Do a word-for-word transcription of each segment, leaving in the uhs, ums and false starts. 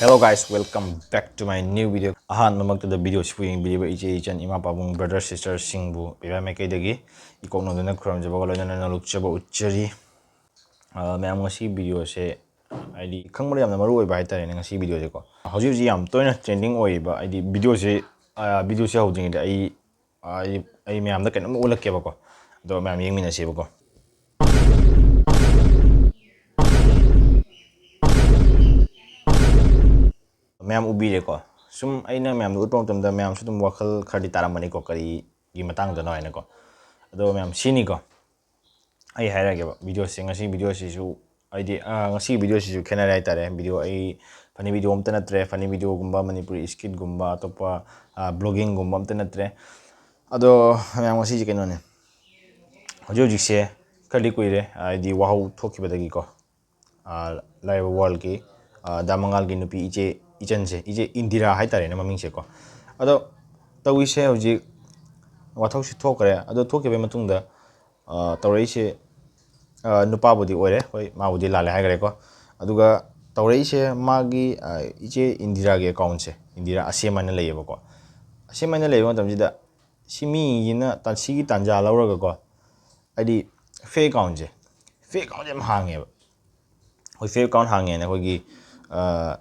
Hello guys, welcome back to my new video. ꯑꯍꯥꯟꯕꯃꯛꯇꯗ ꯚꯤꯗꯤꯑꯣꯁꯤꯕꯨ ꯌꯦꯡꯕꯤꯔꯤꯕ ꯏꯆꯦ ꯏꯆꯟ ꯏꯃꯥ ꯄꯥꯕꯨꯡ ꯕ꯭ꯔꯗꯔ ꯁꯤꯁꯇꯔꯁꯤꯡꯕꯨ ꯄꯤꯕꯥ ꯃꯥꯏꯀꯩꯗꯒꯤ ꯏꯀꯣꯛꯅꯧꯗꯅ ꯈꯨꯔꯨꯝꯖꯕꯒ ꯂꯣꯏꯅꯅ ꯅꯣꯂꯨꯛꯆꯕ ꯎꯠꯆꯔꯤ꯫ ꯑ, ꯃꯌꯥꯝ, ꯉꯁꯤ ꯚꯤꯗꯤꯑꯣꯁꯦ ꯍꯥꯏꯗꯤ ꯈꯪꯕꯗ ꯌꯥꯝꯅ ꯃꯔꯨ ꯑꯣꯏꯕ ꯍꯥꯏꯇꯥꯔꯦꯅꯦ꯫ ꯉꯁꯤ ꯚꯤꯗꯤꯑꯣꯁꯦꯀꯣ, ꯍꯧꯖꯤꯛ ꯍꯧꯖꯤꯛ ꯌꯥꯝ ꯇꯣꯏꯅ ꯇ꯭ꯔꯦꯟꯗꯤꯡ ꯑꯣꯏꯔꯤꯕ ꯍꯥꯏꯗꯤ ꯚꯤꯗꯤꯑꯣꯁꯦ, ꯑ, ꯚꯤꯗꯤꯑꯣꯁꯦ ꯍꯧꯗ꯭ꯔꯤꯉꯩꯗ ꯑꯩ ꯑꯩ ꯑꯩ ꯃꯌꯥꯝꯗ ꯀꯩꯅꯣꯝ ꯎꯠꯂꯛꯀꯦꯕꯀꯣ, ꯑꯗꯣ ꯃꯌꯥꯝ ꯌꯦꯡꯃꯤꯟꯅꯁꯦꯕꯀꯣ꯫ ꯃꯌꯥꯝ ꯎꯕꯤꯔꯦꯀꯣ꯫ ꯁꯨꯝ ꯑꯩꯅ ꯃꯌꯥꯝꯗ ꯎꯠꯄ ꯃꯇꯝꯗ ꯃꯌꯥꯝꯁꯨ ꯑꯗꯨꯝ ꯋꯥꯈꯜ ꯈꯔꯗꯤ ꯇꯥꯔꯝꯃꯅꯤꯀꯣ, ꯀꯔꯤꯒꯤ ꯃꯇꯥꯡꯗꯅꯣ ꯍꯥꯏꯅꯀꯣ꯫ ꯑꯗꯣ ꯃꯌꯥꯝ, ꯁꯤꯅꯤꯀꯣ, ꯑꯩ ꯍꯥꯏꯔꯛꯑꯒꯦꯕ, ꯚꯤꯗꯤꯑꯣꯁꯦ, ꯉꯁꯤ ꯚꯤꯗꯤꯑꯣꯁꯤꯁꯨ ꯍꯥꯏꯗꯤ, ꯑ, ꯉꯁꯤ ꯚꯤꯗꯤꯑꯣꯁꯤꯁꯨ ꯈꯦꯠꯅꯔꯦ ꯍꯥꯏꯇꯥꯔꯦ꯫ ꯚꯤꯗꯤꯑꯣ ꯑꯩ ꯐꯅꯤ ꯚꯤꯗꯤꯑꯣ ꯑꯝꯇ ꯅꯠꯇ꯭ꯔꯦ, ꯐꯅꯤ ꯚꯤꯗꯤꯑꯣꯒꯨꯝꯕ, ꯃꯅꯤꯄꯨꯔꯤ ꯁ꯭ꯀꯤꯠꯒꯨꯝꯕ, ꯑꯇꯣꯞꯄ, ꯑ, ꯕ꯭ꯂꯣꯒꯤꯡꯒꯨꯝꯕ ꯑꯝꯇ ꯅꯠꯇ꯭ꯔꯦ꯫ ꯑꯗꯣ ꯃꯌꯥꯝ, ꯉꯁꯤꯁꯦ ꯀꯩꯅꯣꯅꯦ, ꯍꯧꯖꯤꯛ ꯍꯧꯖꯤꯛꯁꯦ ꯈꯔꯗꯤ ꯀꯨꯏꯔꯦ, ꯍꯥꯏꯗꯤ ꯋꯥꯍꯧ ꯊꯣꯛꯈꯤꯕꯗꯒꯤꯀꯣ, ꯑ, ꯂꯥꯏꯔꯕ ꯋꯥꯔꯜꯒꯤ, ꯑ, ꯗꯥ ꯃꯉꯥꯜꯒꯤ ꯅꯨꯄꯤ ꯏꯆꯦ ꯏꯆꯟꯁꯦ, ꯏꯆꯦ ꯏꯟꯗꯤꯔꯥ ꯍꯥꯏꯇꯥꯔꯦꯅꯦ ꯃꯃꯤꯡꯁꯦꯀꯣ꯫ ꯑꯗꯣ ꯇꯧꯔꯤꯁꯦ ꯍꯧꯖꯤꯛ ꯋꯥꯊꯣꯛꯁꯤ ꯊꯣꯛꯈ꯭ꯔꯦ꯫ ꯑꯗꯣ ꯊꯣꯛꯈꯤꯕꯒꯤ ꯃꯇꯨꯡꯗ, ꯑ, ꯇꯧꯔꯛꯏꯁꯦ, ꯑ, ꯅꯨꯄꯥꯕꯨꯗꯤ ꯑꯣꯏꯔꯦ, ꯍꯣꯏ, ꯃꯥꯕꯨꯗꯤ ꯂꯥꯜꯂꯦ ꯍꯥꯏꯈ꯭ꯔꯦꯀꯣ꯫ ꯑꯗꯨꯒ ꯇꯧꯔꯛꯏꯁꯦ ꯃꯥꯒꯤ, ꯑ, ꯏꯆꯦ ꯏꯟꯗꯤꯔꯥꯒꯤ ꯑꯦꯀꯥꯎꯟꯁꯦ, ꯏꯟꯗꯤꯔꯥ ꯑꯁꯦꯝ ꯍꯥꯏꯅ ꯂꯩꯌꯦꯕꯀꯣ꯫ ꯑꯁꯦꯝ ꯍꯥꯏꯅ ꯂꯩꯕ ꯃꯇꯝꯁꯤꯗ ꯁꯤ ꯃꯤꯁꯤꯅ ꯇꯥꯟ-, ꯁꯤꯒꯤ ꯇꯥꯟꯖꯥ ꯂꯧꯔꯒꯀꯣ, ꯍꯥꯏꯗꯤ ꯐꯦꯛ ꯑꯦꯀꯥꯎꯟꯁꯦ, ꯐꯦꯛ ꯑꯦꯀꯥꯎꯟꯁꯦ ꯌꯥꯝ ꯍꯥꯡꯉꯦꯕ꯫ ꯑꯩꯈꯣꯏ ꯐꯦꯛ ꯑꯦꯀꯥꯎꯟ ꯍꯥꯡꯉꯦꯅ ꯑꯩꯈꯣꯏꯒꯤ, ꯑ,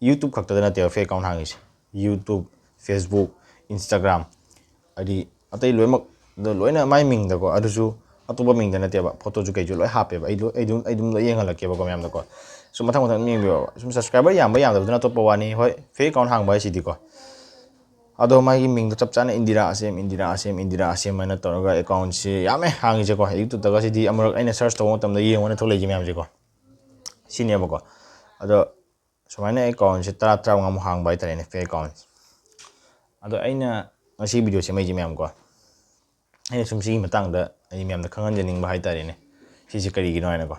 YouTube ꯈꯛꯇꯗ ꯅꯠꯇꯦꯕ ꯐꯦꯛ ꯑꯦꯀꯥꯎꯟ ꯍꯥꯡꯉꯤꯁꯦ꯫ YouTube, Facebook, Instagram, ꯍꯥꯏꯗꯤ ꯑꯇꯩ ꯂꯣꯏꯅꯃꯛ, ꯑꯗꯣ ꯂꯣꯏꯅ ꯃꯥꯏ ꯃꯤꯡꯗꯀꯣ, ꯑꯗꯨꯁꯨ ꯑꯇꯣꯞꯄ ꯃꯤꯡꯗ ꯅꯠꯇꯦꯕ, ꯐꯣꯇꯣꯁꯨ ꯀꯩꯁꯨ ꯂꯣꯏ ꯍꯥꯞꯄꯦꯕ꯫ ꯑꯩ ꯂꯣꯏ, ꯑꯩ ꯑꯗꯨꯝ, ꯑꯩ ꯑꯗꯨꯝ ꯂꯣꯏ ꯌꯦꯡꯍꯜꯂꯛꯀꯦꯕꯀꯣ ꯃꯌꯥꯝꯗꯀꯣ꯫ ꯁꯨꯝ ꯃꯊꯪ ꯃꯊꯪ ꯑꯗꯨꯝ ꯌꯦꯡꯕꯤꯌꯣꯕ꯫ ꯁꯨꯝ ꯁꯕꯁꯀ꯭ꯔꯥꯏꯕꯔ ꯌꯥꯝꯕ ꯌꯥꯝꯗꯕꯗꯨꯅ ꯑꯇꯣꯞꯄ ꯋꯥꯅꯤ꯫ ꯍꯣꯏ, ꯐꯦꯛ ꯑꯦꯀꯥꯎꯟ ꯍꯥꯡꯕ ꯍꯥꯏꯁꯤꯗꯤꯀꯣ꯫ ꯑꯗꯣ ꯃꯥꯒꯤ ꯃꯤꯡꯗꯣ ꯆꯞ ꯆꯥꯅ ꯏꯟꯗꯤꯔꯥ ꯑꯁꯦꯝ, ꯏꯟꯗꯤꯔꯥ ꯑꯁꯦꯝ, ꯏꯟꯗꯤꯔꯥ ꯑꯁꯦꯝ ꯍꯥꯏꯅ ꯇꯧꯔꯒ ꯑꯦꯀꯥꯎꯟꯁꯦ ꯌꯥꯝꯃꯦ ꯍꯥꯡꯉꯤꯁꯦꯀꯣ꯫ YouTubeꯇꯒ ꯁꯤꯗꯤ ꯑꯃꯨꯔꯛ ꯑꯩꯅ ꯁꯔꯆ ꯇꯧꯕ ꯃꯇꯝꯗ ꯌꯦꯡꯉꯣꯅꯦ ꯊꯣꯛꯂꯛꯏꯁꯦ ꯃꯌꯥꯝꯁꯦꯀꯣ꯫ ꯁꯤꯅꯦꯕꯀꯣ꯫ ꯑꯗꯣ ꯁꯨꯃꯥꯏꯅ ꯑꯦꯀꯥꯎꯟꯁꯦ ꯇꯔꯥ, ꯇꯔꯥꯃꯉꯥꯃꯨꯛ ꯍꯥꯡꯕ ꯍꯥꯏꯇꯥꯔꯦꯅꯦ, ꯐꯦꯛ ꯑꯦꯀꯥꯎꯟ꯫ ꯑꯗꯣ ꯑꯩꯅ ꯉꯁꯤ ꯚꯤꯗꯤꯑꯣ ꯁꯦꯝꯃꯛꯏꯁꯦ ꯃꯌꯥꯝꯀꯣ, ꯑꯩꯅ ꯁꯨꯝ ꯁꯤꯒꯤ ꯃꯇꯥꯡꯗ ꯑꯩ ꯃꯌꯥꯝꯗ ꯈꯪꯍꯟꯖꯅꯤꯡꯕ ꯍꯥꯏꯇꯥꯔꯦꯅꯦ, ꯁꯤꯁꯦ ꯀꯔꯤꯒꯤꯅꯣ ꯍꯥꯏꯅꯀꯣ꯫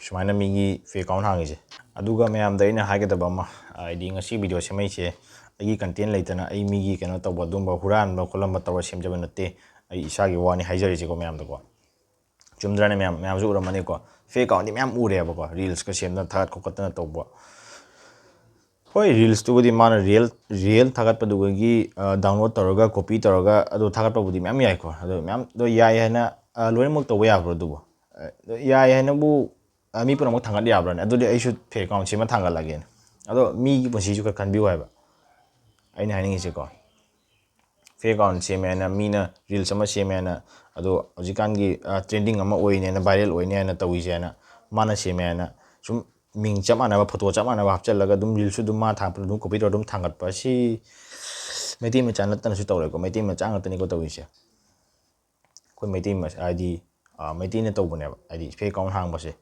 ꯁꯨꯃꯥꯏꯅ ꯃꯤꯒꯤ ꯐꯦꯛ ꯑꯦꯀꯥꯎꯟ ꯍꯥꯡꯉꯤꯁꯦ꯫ ꯑꯗꯨꯒ ꯃꯌꯥꯝꯗ ꯑꯩꯅ ꯍꯥꯏꯒꯗꯕ ꯑꯃ, ꯍꯥꯏꯗꯤ ꯉꯁꯤ ꯚꯤꯗꯤꯑꯣ ꯁꯦꯝꯃꯛꯏꯁꯦ ꯑꯩꯒꯤ ꯀꯟꯇꯦꯟ ꯂꯩꯇꯅ ꯑꯩ ꯃꯤꯒꯤ ꯀꯩꯅꯣ ꯇꯧꯕ, ꯑꯗꯨꯝꯕ ꯍꯨꯔꯥꯟꯕ ꯈꯣꯠꯂꯝꯕ ꯇꯧꯔ ꯁꯦꯝꯖꯕ ꯅꯠꯇꯦ꯫ ꯑꯩ ꯏꯁꯥꯒꯤ ꯋꯥꯅꯤ ꯍꯥꯏꯖꯔꯤꯁꯦꯀꯣ ꯃꯌꯥꯝꯗꯀꯣ꯫ ꯆꯨꯝꯗ꯭ꯔꯅꯦ ꯃꯌꯥꯝ? ꯃꯌꯥꯝꯁꯨ ꯎꯔꯝꯃꯅꯤꯀꯣ, ꯐꯦꯛ ꯑꯦꯀꯥꯎꯟꯗꯤ ꯃꯌꯥꯝ ꯎꯔꯦꯕꯀꯣ, ꯔꯤꯜꯁꯀ ꯁꯦꯝꯗꯅ ꯊꯥꯒꯠ ꯈꯣꯀꯠꯇꯅ ꯇꯧꯕ꯫ ꯍꯣꯏ, ꯔꯤꯜꯁꯇꯨꯕꯨꯗꯤ ꯃꯥꯅ ꯔꯤꯌꯦꯜ ꯔꯤꯌꯦꯜ ꯊꯥꯒꯠꯄꯗꯨꯒꯤ ꯗꯥꯎꯟꯂꯣꯗ ꯇꯧꯔꯒ ꯀꯣꯄꯤ ꯇꯧꯔꯒ ꯑꯗꯨ ꯊꯥꯒꯠꯄꯕꯨꯗꯤ ꯃꯌꯥꯝ ꯌꯥꯏꯀꯣ꯫ ꯑꯗꯣ ꯃꯌꯥꯝꯗꯣ ꯌꯥꯏ ꯍꯥꯏꯅ, ꯑ, ꯂꯣꯏꯅꯃꯛ ꯇꯧꯕ ꯌꯥꯕ꯭ꯔꯣ ꯑꯗꯨꯕꯨ? ꯑ, ꯑꯗꯣ ꯌꯥꯏ ꯍꯥꯏꯅꯕꯨ, ꯑ, ꯃꯤ ꯄꯨꯝꯅꯃꯛ ꯊꯥꯡꯒꯠ ꯌꯥꯕ꯭ꯔꯥꯅꯦ? ꯑꯗꯨꯗꯤ ꯑꯩꯁꯨ ꯐꯦꯛ ꯑꯦꯀꯥꯎꯟ ꯁꯦꯝꯃ ꯊꯥꯡꯒꯠꯂꯒꯦꯅꯦ꯫ ꯑꯗꯣ ꯃꯤꯒꯤ ꯄꯨꯟꯁꯤꯁꯨ ꯈꯔ ꯈꯟꯕꯤꯌꯨ ꯍꯥꯏꯕ ꯑꯩꯅ ꯍꯥꯏꯅꯤꯡꯉꯤꯁꯦꯀꯣ꯫ ꯐꯦꯛ ꯑꯦꯀꯥꯎꯟ ꯁꯦꯝꯃꯦ ꯍꯥꯏꯅ, ꯃꯤꯅ ꯔꯤꯜꯁ ꯑꯃ ꯁꯦꯝꯃꯦ ꯍꯥꯏꯅ, ꯑꯗꯣ ꯍꯧꯖꯤꯛꯀꯥꯟꯒꯤ, ꯑ, ꯇ꯭ꯔꯦꯟꯗꯤꯡ ꯑꯃ ꯑꯣꯏꯅꯦꯅ, ꯚꯥꯏꯔꯦꯜ ꯑꯣꯏꯅꯦ ꯍꯥꯏꯅ ꯇꯧꯔꯤꯁꯦ ꯍꯥꯏꯅ, ꯃꯥꯅ ꯁꯦꯝꯃꯦ ꯍꯥꯏꯅ ꯁꯨꯝ ꯃꯤꯡ ꯆꯞ ꯃꯥꯟꯅꯕ, ꯐꯣꯇꯣ ꯆꯞ ꯃꯥꯟꯅꯕ ꯍꯥꯞꯆꯤꯜꯂꯒ ꯑꯗꯨꯝ ꯔꯤꯜꯁꯁꯨ ꯑꯗꯨꯝ ꯃꯥ ꯊꯥꯒꯠꯄꯗꯣ ꯑꯗꯨꯝ ꯀꯣꯄꯤ ꯇꯧꯔꯒ ꯑꯗꯨꯝ ꯊꯥꯡꯒꯠꯄ꯫ ꯁꯤ ꯃꯩꯇꯩ ꯃꯆꯥ ꯅꯠꯇꯅꯁꯨ ꯇꯧꯔꯦꯀꯣ, ꯃꯩꯇꯩ ꯃꯆꯥ ꯉꯥꯛꯇꯅꯤꯀꯣ ꯇꯧꯔꯤꯁꯦ꯫ ꯑꯩꯈꯣꯏ ꯃꯩꯇꯩ ꯃꯆꯥ ꯍꯥꯏꯗꯤ, ꯑ, ꯃꯩꯇꯩꯅ ꯇꯧꯕꯅꯦꯕ, ꯍꯥꯏꯗꯤ ꯐꯦꯛ ꯑꯦꯀꯥꯎꯟ ꯍꯥꯡꯕꯁꯦ꯫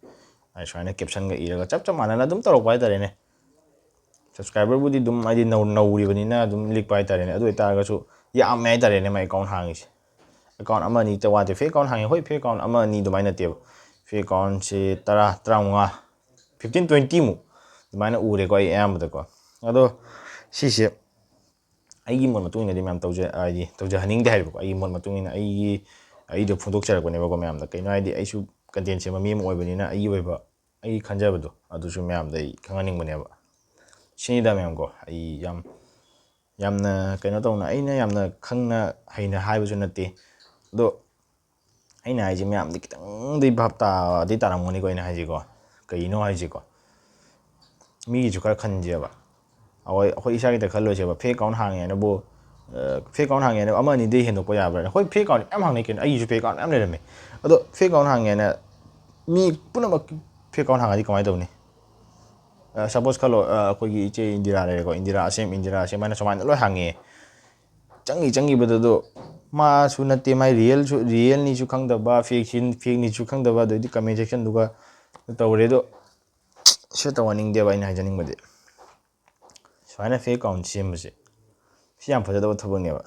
ꯍꯥꯏꯗꯤ ꯁꯨꯃꯥꯏꯅ ꯀꯦꯞꯁꯟꯒ ꯏꯔꯒ ꯆꯞ ꯆꯞ ꯃꯥꯟꯅꯅ ꯑꯗꯨꯝ ꯇꯧꯔꯛꯄ ꯍꯥꯏꯇꯥꯔꯦꯅꯦ꯫ ꯁꯕꯁꯀ꯭ꯔꯥꯏꯕꯔꯕꯨꯗꯤ ꯑꯗꯨꯝ ꯍꯥꯏꯗꯤ ꯅꯧ-, ꯅꯧꯔꯤꯕꯅꯤꯅ ꯑꯗꯨꯝ ꯂꯤꯛꯄ ꯍꯥꯏꯇꯥꯔꯦꯅꯦ꯫ ꯑꯗꯨ ꯑꯣꯏꯇꯥꯔꯒꯁꯨ ꯌꯥꯝꯃꯦ ꯍꯥꯏꯇꯥꯔꯦꯅꯦ ꯃꯥꯏ ꯑꯦꯀꯥꯎꯟ ꯍꯥꯡꯉꯤꯁꯦ꯫ ꯑꯦꯀꯥꯎꯟ ꯑꯃ ꯑꯅꯤ ꯇ ꯋꯥꯠꯇꯦ꯫ ꯐꯦꯛ ꯑꯦꯀꯥꯎꯟ ꯍꯥꯡꯉꯤ, ꯍꯣꯏ, ꯐꯦꯛ ꯑꯦꯀꯥꯎꯟ ꯑꯃ ꯑꯅꯤ ꯑꯗꯨꯃꯥꯏꯅ ꯅꯠꯇꯦꯕ꯫ ꯐꯦꯛ ꯑꯦꯀꯥꯎꯟꯁꯦ ꯇꯔꯥ, ꯇꯔꯥꯃꯉꯥ, ꯐꯤꯐꯇꯤꯟ, ꯇ꯭ꯋꯦꯟꯇꯤꯃꯨꯛ ꯑꯗꯨꯃꯥꯏꯅ ꯎꯔꯦꯀꯣ ꯑꯩ ꯑꯌꯥꯝꯕꯗꯀꯣ꯫ ꯑꯗꯣ ꯁꯤꯁꯦ ꯑꯩꯒꯤ ꯃꯣꯠ ꯃꯇꯨꯡ ꯏꯟꯅꯗꯤ ꯃꯌꯥꯝ ꯇꯧꯖ-, ꯍꯥꯏꯗꯤ ꯇꯧꯖꯍꯟꯅꯤꯡꯗꯦ ꯍꯥꯏꯕꯀꯣ꯫ ꯑꯩꯒꯤ ꯃꯣꯠ ꯃꯇꯨꯡ ꯏꯟꯅ ꯑꯩꯒꯤ, ꯑꯩꯗꯣ ꯐꯣꯡꯗꯣꯛꯆꯔꯛꯄꯅꯦꯕꯀꯣ ꯃꯌꯥꯝꯗ꯫ ꯀꯩꯅꯣ ꯍꯥꯏꯗꯤ ꯑꯩꯁꯨ ꯀꯟꯇꯦꯟ ꯁꯦꯝꯕ ꯃꯤ ꯑꯃ ꯑꯣꯏꯕꯅꯤꯅ ꯑꯩꯒꯤ ꯑꯣꯏꯕ, ꯑꯩꯒꯤ ꯈꯟꯖꯕꯗꯣ ꯑꯗꯨꯁꯨ ꯃꯌꯥꯝꯗ ꯑꯩ ꯈꯪꯍꯟꯅꯤꯡꯕꯅꯦꯕ꯫ ꯁꯤꯅꯤꯗ ꯃꯌꯥꯝꯀꯣ, ꯑꯩ ꯌꯥꯝ, ꯌꯥꯝꯅ ꯀꯩꯅꯣ ꯇꯧꯅ, ꯑꯩꯅ ꯌꯥꯝꯅ ꯈꯪꯅ ꯍꯩꯅ ꯍꯥꯏꯕꯁꯨ ꯅꯠꯇꯦ꯫ ꯑꯗꯣ ꯑꯩꯅ ꯍꯥꯏꯁꯦ ꯃꯌꯥꯝꯗꯤ ꯈꯤꯇꯪꯗꯤ ꯚꯥꯞ ꯇꯥꯗꯤ ꯇꯥꯔꯝꯒꯅꯤꯀꯣ ꯑꯩꯅ ꯍꯥꯏꯁꯦꯀꯣ꯫ ꯀꯩꯅꯣ ꯍꯥꯏꯁꯦꯀꯣ, ꯃꯤꯒꯤꯁꯨ ꯈꯔ ꯈꯟꯁꯦꯕ꯫ ꯑꯩꯈꯣꯏ, ꯑꯩꯈꯣꯏ ꯏꯁꯥꯒꯤꯗ ꯈꯜꯂꯣꯏꯁꯦꯕ꯫ ꯐꯦꯛ ꯑꯦꯀꯥꯎꯟ ꯍꯥꯡꯉꯦ ꯍꯥꯏꯅꯕꯨ, ꯑ, ꯐꯦꯛ ꯑꯦꯀꯥꯎꯟ ꯍꯥꯡꯉꯦ ꯍꯥꯏꯅꯕꯨ ꯑꯃ ꯑꯅꯤꯗꯩ ꯍꯦꯟꯗꯣꯛꯄ ꯌꯥꯕ꯭ꯔꯥꯅꯦ? ꯍꯣꯏ, ꯐꯦꯛ ꯑꯦꯀꯥꯎꯟ ꯃꯌꯥꯝ ꯍꯥꯡꯅꯩ ꯀꯩꯅꯣ, ꯑꯩꯒꯤꯁꯨ ꯐꯦꯛ ꯑꯦꯀꯥꯎꯟ ꯃꯌꯥꯝ ꯂꯩꯔꯝꯃꯦ꯫ ꯑꯗꯣ ꯐꯦꯛ ꯑꯦꯀꯥꯎꯟ ꯍꯥꯡꯉꯦ ꯍꯥꯏꯅ ꯃꯤ ꯄꯨꯝꯅꯃꯛ ꯐꯦꯛ ꯑꯦꯀꯥꯎꯟ ꯍꯥꯡꯉꯗꯤ ꯀꯃꯥꯏꯅ ꯇꯧꯅꯤ? ꯑ, ꯁꯄꯣꯁ ꯈꯜꯂꯣ, ꯑ, ꯑꯩꯈꯣꯏꯒꯤ ꯏꯆꯦ ꯏꯟꯗꯤꯔꯥ ꯂꯩꯔꯦꯀꯣ, ꯏꯟꯗꯤꯔꯥ ꯑꯁꯦꯝ, ꯏꯟꯗꯤꯔꯥ ꯑꯁꯦꯝ ꯍꯥꯏꯅ ꯁꯨꯃꯥꯏꯅ ꯂꯣꯏ ꯍꯥꯡꯉꯦ꯫ ꯆꯪꯉꯤ ꯆꯪꯉꯤꯕꯗꯨꯗꯣ ꯃꯥꯁꯨ ꯅꯠꯇꯦ, ꯃꯥꯏ ꯔꯤꯌꯦꯜꯁꯨ, ꯔꯤꯌꯦꯜꯅꯤꯁꯨ ꯈꯪꯗꯕ, ꯐꯦꯛꯁꯤ, ꯐꯦꯛꯅꯤꯁꯨ ꯈꯪꯗꯕ, ꯑꯗꯩꯗꯤ ꯀꯃꯦꯟ ꯁꯦꯛꯁꯟꯗꯨꯒ ꯇꯧꯔꯦ꯫ ꯑꯗꯣ ꯁꯤ ꯇꯧꯍꯟꯅꯤꯡꯗꯦꯕ ꯑꯩꯅ ꯍꯥꯏꯖꯅꯤꯡꯕꯗꯤ꯫ ꯁꯨꯃꯥꯏꯅ ꯐꯦꯛ ꯑꯦꯀꯥꯎꯟ ꯁꯦꯝꯕꯁꯦ ꯁꯤ ꯌꯥꯝ ꯐꯖꯗꯕ ꯊꯕꯛꯅꯦꯕ꯫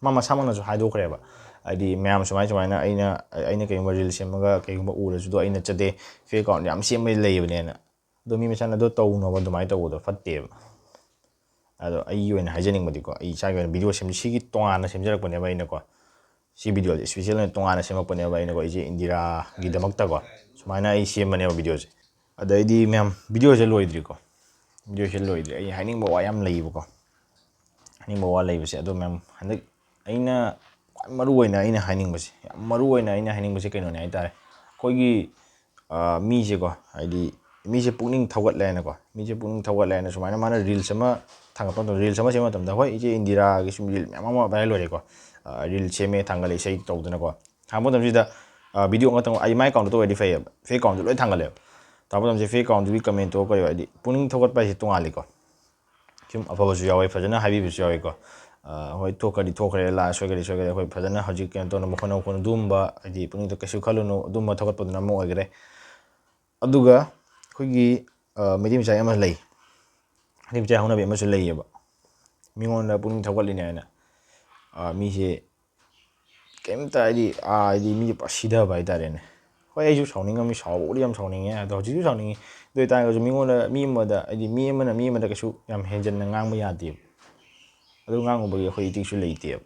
ꯃꯥ ꯃꯁꯥꯃꯛꯅꯁꯨ ꯍꯥꯏꯗꯣꯛꯈ꯭ꯔꯦꯕ꯫ ꯍꯥꯏꯗꯤ ꯃꯌꯥꯝ ꯁꯨꯃꯥꯏ ꯁꯨꯃꯥꯏꯅ ꯑꯩꯅ, ꯑꯩꯅ ꯀꯩꯒꯨꯝꯕ ꯔꯤꯜ ꯁꯦꯝꯃꯒ ꯀꯩꯒꯨꯝꯕ ꯎꯔꯁꯨ ꯑꯗꯣ ꯑꯩ ꯅꯠꯆꯗꯦ, ꯐꯦꯛ ꯑꯦꯀꯥꯎꯟ ꯌꯥꯝ ꯁꯦꯝꯕ ꯂꯩꯕꯅꯦꯅ꯫ ꯑꯗꯣ ꯃꯤ ꯃꯁꯥꯅ ꯑꯗꯣ ꯇꯧꯅꯣꯕ, ꯑꯗꯨꯃꯥꯏꯅ ꯇꯧꯕꯗꯣ ꯐꯠꯇꯦꯕ꯫ ꯑꯗꯣ ꯑꯩꯒꯤ ꯑꯣꯏꯅ ꯍꯥꯏꯖꯅꯤꯡꯕꯗꯤꯀꯣ, ꯑꯩ ꯏꯁꯥꯒꯤ ꯑꯣꯏꯅ ꯚꯤꯗꯤꯑꯣ ꯁꯦꯝ-, ꯁꯤꯒꯤ ꯇꯣꯉꯥꯟꯅ ꯁꯦꯝꯖꯔꯛꯄꯅꯦꯕ ꯑꯩꯅꯀꯣ꯫ ꯁꯤ ꯚꯤꯗꯤꯑꯣꯁꯦ ꯏꯁꯄꯤꯁꯦꯜ ꯑꯣꯏꯅ ꯇꯣꯉꯥꯟꯅ ꯁꯦꯝꯃꯛꯄꯅꯦꯕ ꯑꯩꯅꯀꯣ, ꯑꯩꯁꯦ ꯏꯟꯗꯤꯔꯥꯒꯤꯗꯃꯛꯇꯀꯣ꯫ ꯁꯨꯃꯥꯏꯅ ꯑꯩ ꯁꯦꯝꯕꯅꯦꯕ ꯚꯤꯗꯤꯑꯣꯁꯦ꯫ ꯑꯗꯩꯗꯤ ꯃꯌꯥꯝ, ꯚꯤꯗꯤꯑꯣꯁꯦ ꯂꯣꯏꯗ꯭ꯔꯤꯀꯣ꯫ ꯚꯤꯗꯤꯑꯣꯁꯦ ꯂꯣꯏꯗ꯭ꯔꯤ꯫ ꯑꯩ ꯍꯥꯏꯅꯤꯡꯕ ꯋꯥ ꯌꯥꯝ ꯂꯩꯌꯦꯕꯀꯣ꯫ ꯍꯥꯏꯅꯤꯡꯕ ꯋꯥ ꯂꯩꯕꯁꯦ ꯑꯗꯣ ꯃꯌꯥꯝ, ꯍꯟꯗꯛ ꯑꯩꯅ ꯈ꯭ꯋꯥꯏ ꯃꯔꯨ ꯑꯣꯏꯅ ꯑꯩꯅ ꯍꯥꯏꯅꯤꯡꯕꯁꯦ, ꯌꯥꯝ ꯃꯔꯨ ꯑꯣꯏꯅ ꯑꯩꯅ ꯍꯥꯏꯅꯤꯡꯕꯁꯦ ꯀꯩꯅꯣꯅꯦ ꯍꯥꯏ ꯇꯥꯔꯦ, ꯑꯩꯈꯣꯏꯒꯤ, ꯑ, ꯃꯤꯁꯦꯀꯣ, ꯍꯥꯏꯗꯤ ꯃꯤꯁꯦ ꯄꯨꯛꯅꯤꯡ ꯊꯧꯒꯠꯂꯦ ꯍꯥꯏꯅꯀꯣ, ꯃꯤꯁꯦ ꯄꯨꯛꯅꯤꯡ ꯊꯧꯒꯠꯂꯦ ꯍꯥꯏꯅ ꯁꯨꯃꯥꯏꯅ ꯃꯥꯅ ꯔꯤꯜꯁ ꯑꯃ ꯊꯥꯡꯒꯠꯄ ꯃꯇꯝꯗ, ꯔꯤꯜꯁ ꯑꯃ ꯁꯦꯝꯕ ꯃꯇꯝꯗ, ꯍꯣꯏ, ꯏꯆꯦ ꯏꯟꯗꯤꯔꯥꯒꯤ ꯁꯨꯝ ꯔꯤꯜ ꯃꯌꯥꯝ ꯑꯃ ꯚꯥꯏꯔꯦꯜ ꯑꯣꯏꯔꯦꯀꯣ, ꯑ, ꯔꯤꯜ ꯁꯦꯝꯃꯦ ꯊꯥꯡꯒꯠꯂꯦ ꯏꯁꯩ ꯇꯧꯗꯅꯀꯣ, ꯊꯥꯡꯕ ꯃꯇꯝꯁꯤꯗ, ꯑ, ꯚꯤꯗꯤꯑꯣ ꯉꯥꯛꯇꯪ, ꯑꯩ ꯃꯥꯏ ꯑꯦꯀꯥꯎꯟꯗ ꯇꯧꯔꯗꯤ ꯐꯩꯌꯦꯕ, ꯐꯦꯛ ꯑꯦꯀꯥꯎꯟꯗ ꯂꯣꯏ ꯊꯥꯡꯒꯠꯂꯦꯕ꯫ ꯊꯥꯡꯕ ꯃꯇꯝꯁꯦ ꯐꯦꯛ ꯑꯦꯀꯥꯎꯟꯗꯨꯒꯤ ꯀꯃꯦꯟꯇꯣ ꯀꯩ ꯍꯥꯏꯗꯤ ꯄꯨꯛꯅꯤꯡ ꯊꯧꯒꯠꯄ ꯍꯥꯏꯁꯦ ꯇꯣꯉꯥꯜꯂꯤꯀꯣ꯫ ꯁꯨꯝ ꯑꯐꯕꯁꯨ ꯌꯥꯎꯋꯦ, ꯐꯖꯅ ꯍꯥꯏꯕꯤꯕꯁꯨ ꯌꯥꯎꯋꯦꯀꯣ꯫ ꯑ, ꯍꯣꯏ, ꯊꯣꯛꯈ꯭ꯔꯗꯤ ꯊꯣꯛꯈ꯭ꯔꯦ, ꯂꯥꯟ ꯁꯣꯏꯈ꯭ꯔꯗꯤ ꯁꯣꯏꯈ꯭ꯔꯦ, ꯑꯩꯈꯣꯏ ꯐꯖꯅ ꯍꯧꯖꯤꯛ ꯀꯩꯅꯣ ꯇꯧꯅꯕ ꯍꯣꯠꯅꯧ, ꯍꯣꯠꯅꯧ, ꯑꯗꯨꯝꯕ ꯍꯥꯏꯗꯤ ꯄꯨꯛꯅꯤꯡꯗ ꯀꯩꯁꯨ ꯈꯜꯂꯨꯅꯨ, ꯑꯗꯨꯝꯕ ꯊꯧꯒꯠꯄꯗꯨꯅ ꯑꯃ ꯑꯣꯏꯈ꯭ꯔꯦ꯫ ꯑꯗꯨꯒ ꯑꯩꯈꯣꯏꯒꯤ, ꯑ, ꯃꯩꯇꯩ ꯃꯆꯥ ꯑꯃ ꯂꯩ, ꯃꯩꯇꯩ ꯃꯆꯥ ꯍꯧꯅꯕꯤ ꯑꯃꯁꯨ ꯂꯩꯌꯦꯕ, ꯃꯤꯉꯣꯟꯗ ꯄꯨꯛꯅꯤꯡ ꯊꯧꯒꯠꯂꯤꯅꯦ ꯍꯥꯏꯅ, ꯑ, ꯃꯤꯁꯦ ꯀꯩꯝꯇ ꯍꯥꯏꯗꯤ, ꯑꯥ, ꯍꯥꯏꯗꯤ ꯃꯤꯁꯦ ꯄꯨꯔꯥ ꯁꯤꯊꯕ ꯍꯥꯏꯇꯥꯔꯦꯅꯦ꯫ ꯍꯣꯏ, ꯑꯩꯁꯨ ꯁꯥꯎꯅꯤꯡꯉꯝꯃꯤ, ꯁꯥꯎꯕꯕꯨꯗꯤ ꯌꯥꯝ ꯁꯥꯎꯅꯤꯡꯉꯦ꯫ ꯑꯗꯣ ꯍꯧꯖꯤꯛꯁꯨ ꯁꯥꯎꯅꯤꯡꯉꯤ꯫ ꯑꯗꯨ ꯑꯣꯏꯇꯥꯔꯒꯁꯨ ꯃꯤꯉꯣꯟꯗ, ꯃꯤ ꯑꯃꯗ, ꯍꯥꯏꯗꯤ ꯃꯤ ꯑꯃꯅ ꯃꯤ ꯑꯃꯗ ꯀꯩꯁꯨ ꯌꯥꯝ ꯍꯦꯟꯖꯟꯅ ꯉꯥꯡꯕ ꯌꯥꯗꯦꯕ꯫ ꯑꯗꯨ ꯉꯥꯡꯉꯨꯕꯒꯤ ꯑꯩꯈꯣꯏ ꯏꯊꯤꯛꯁꯁꯨ ꯂꯩꯇꯦꯕ꯫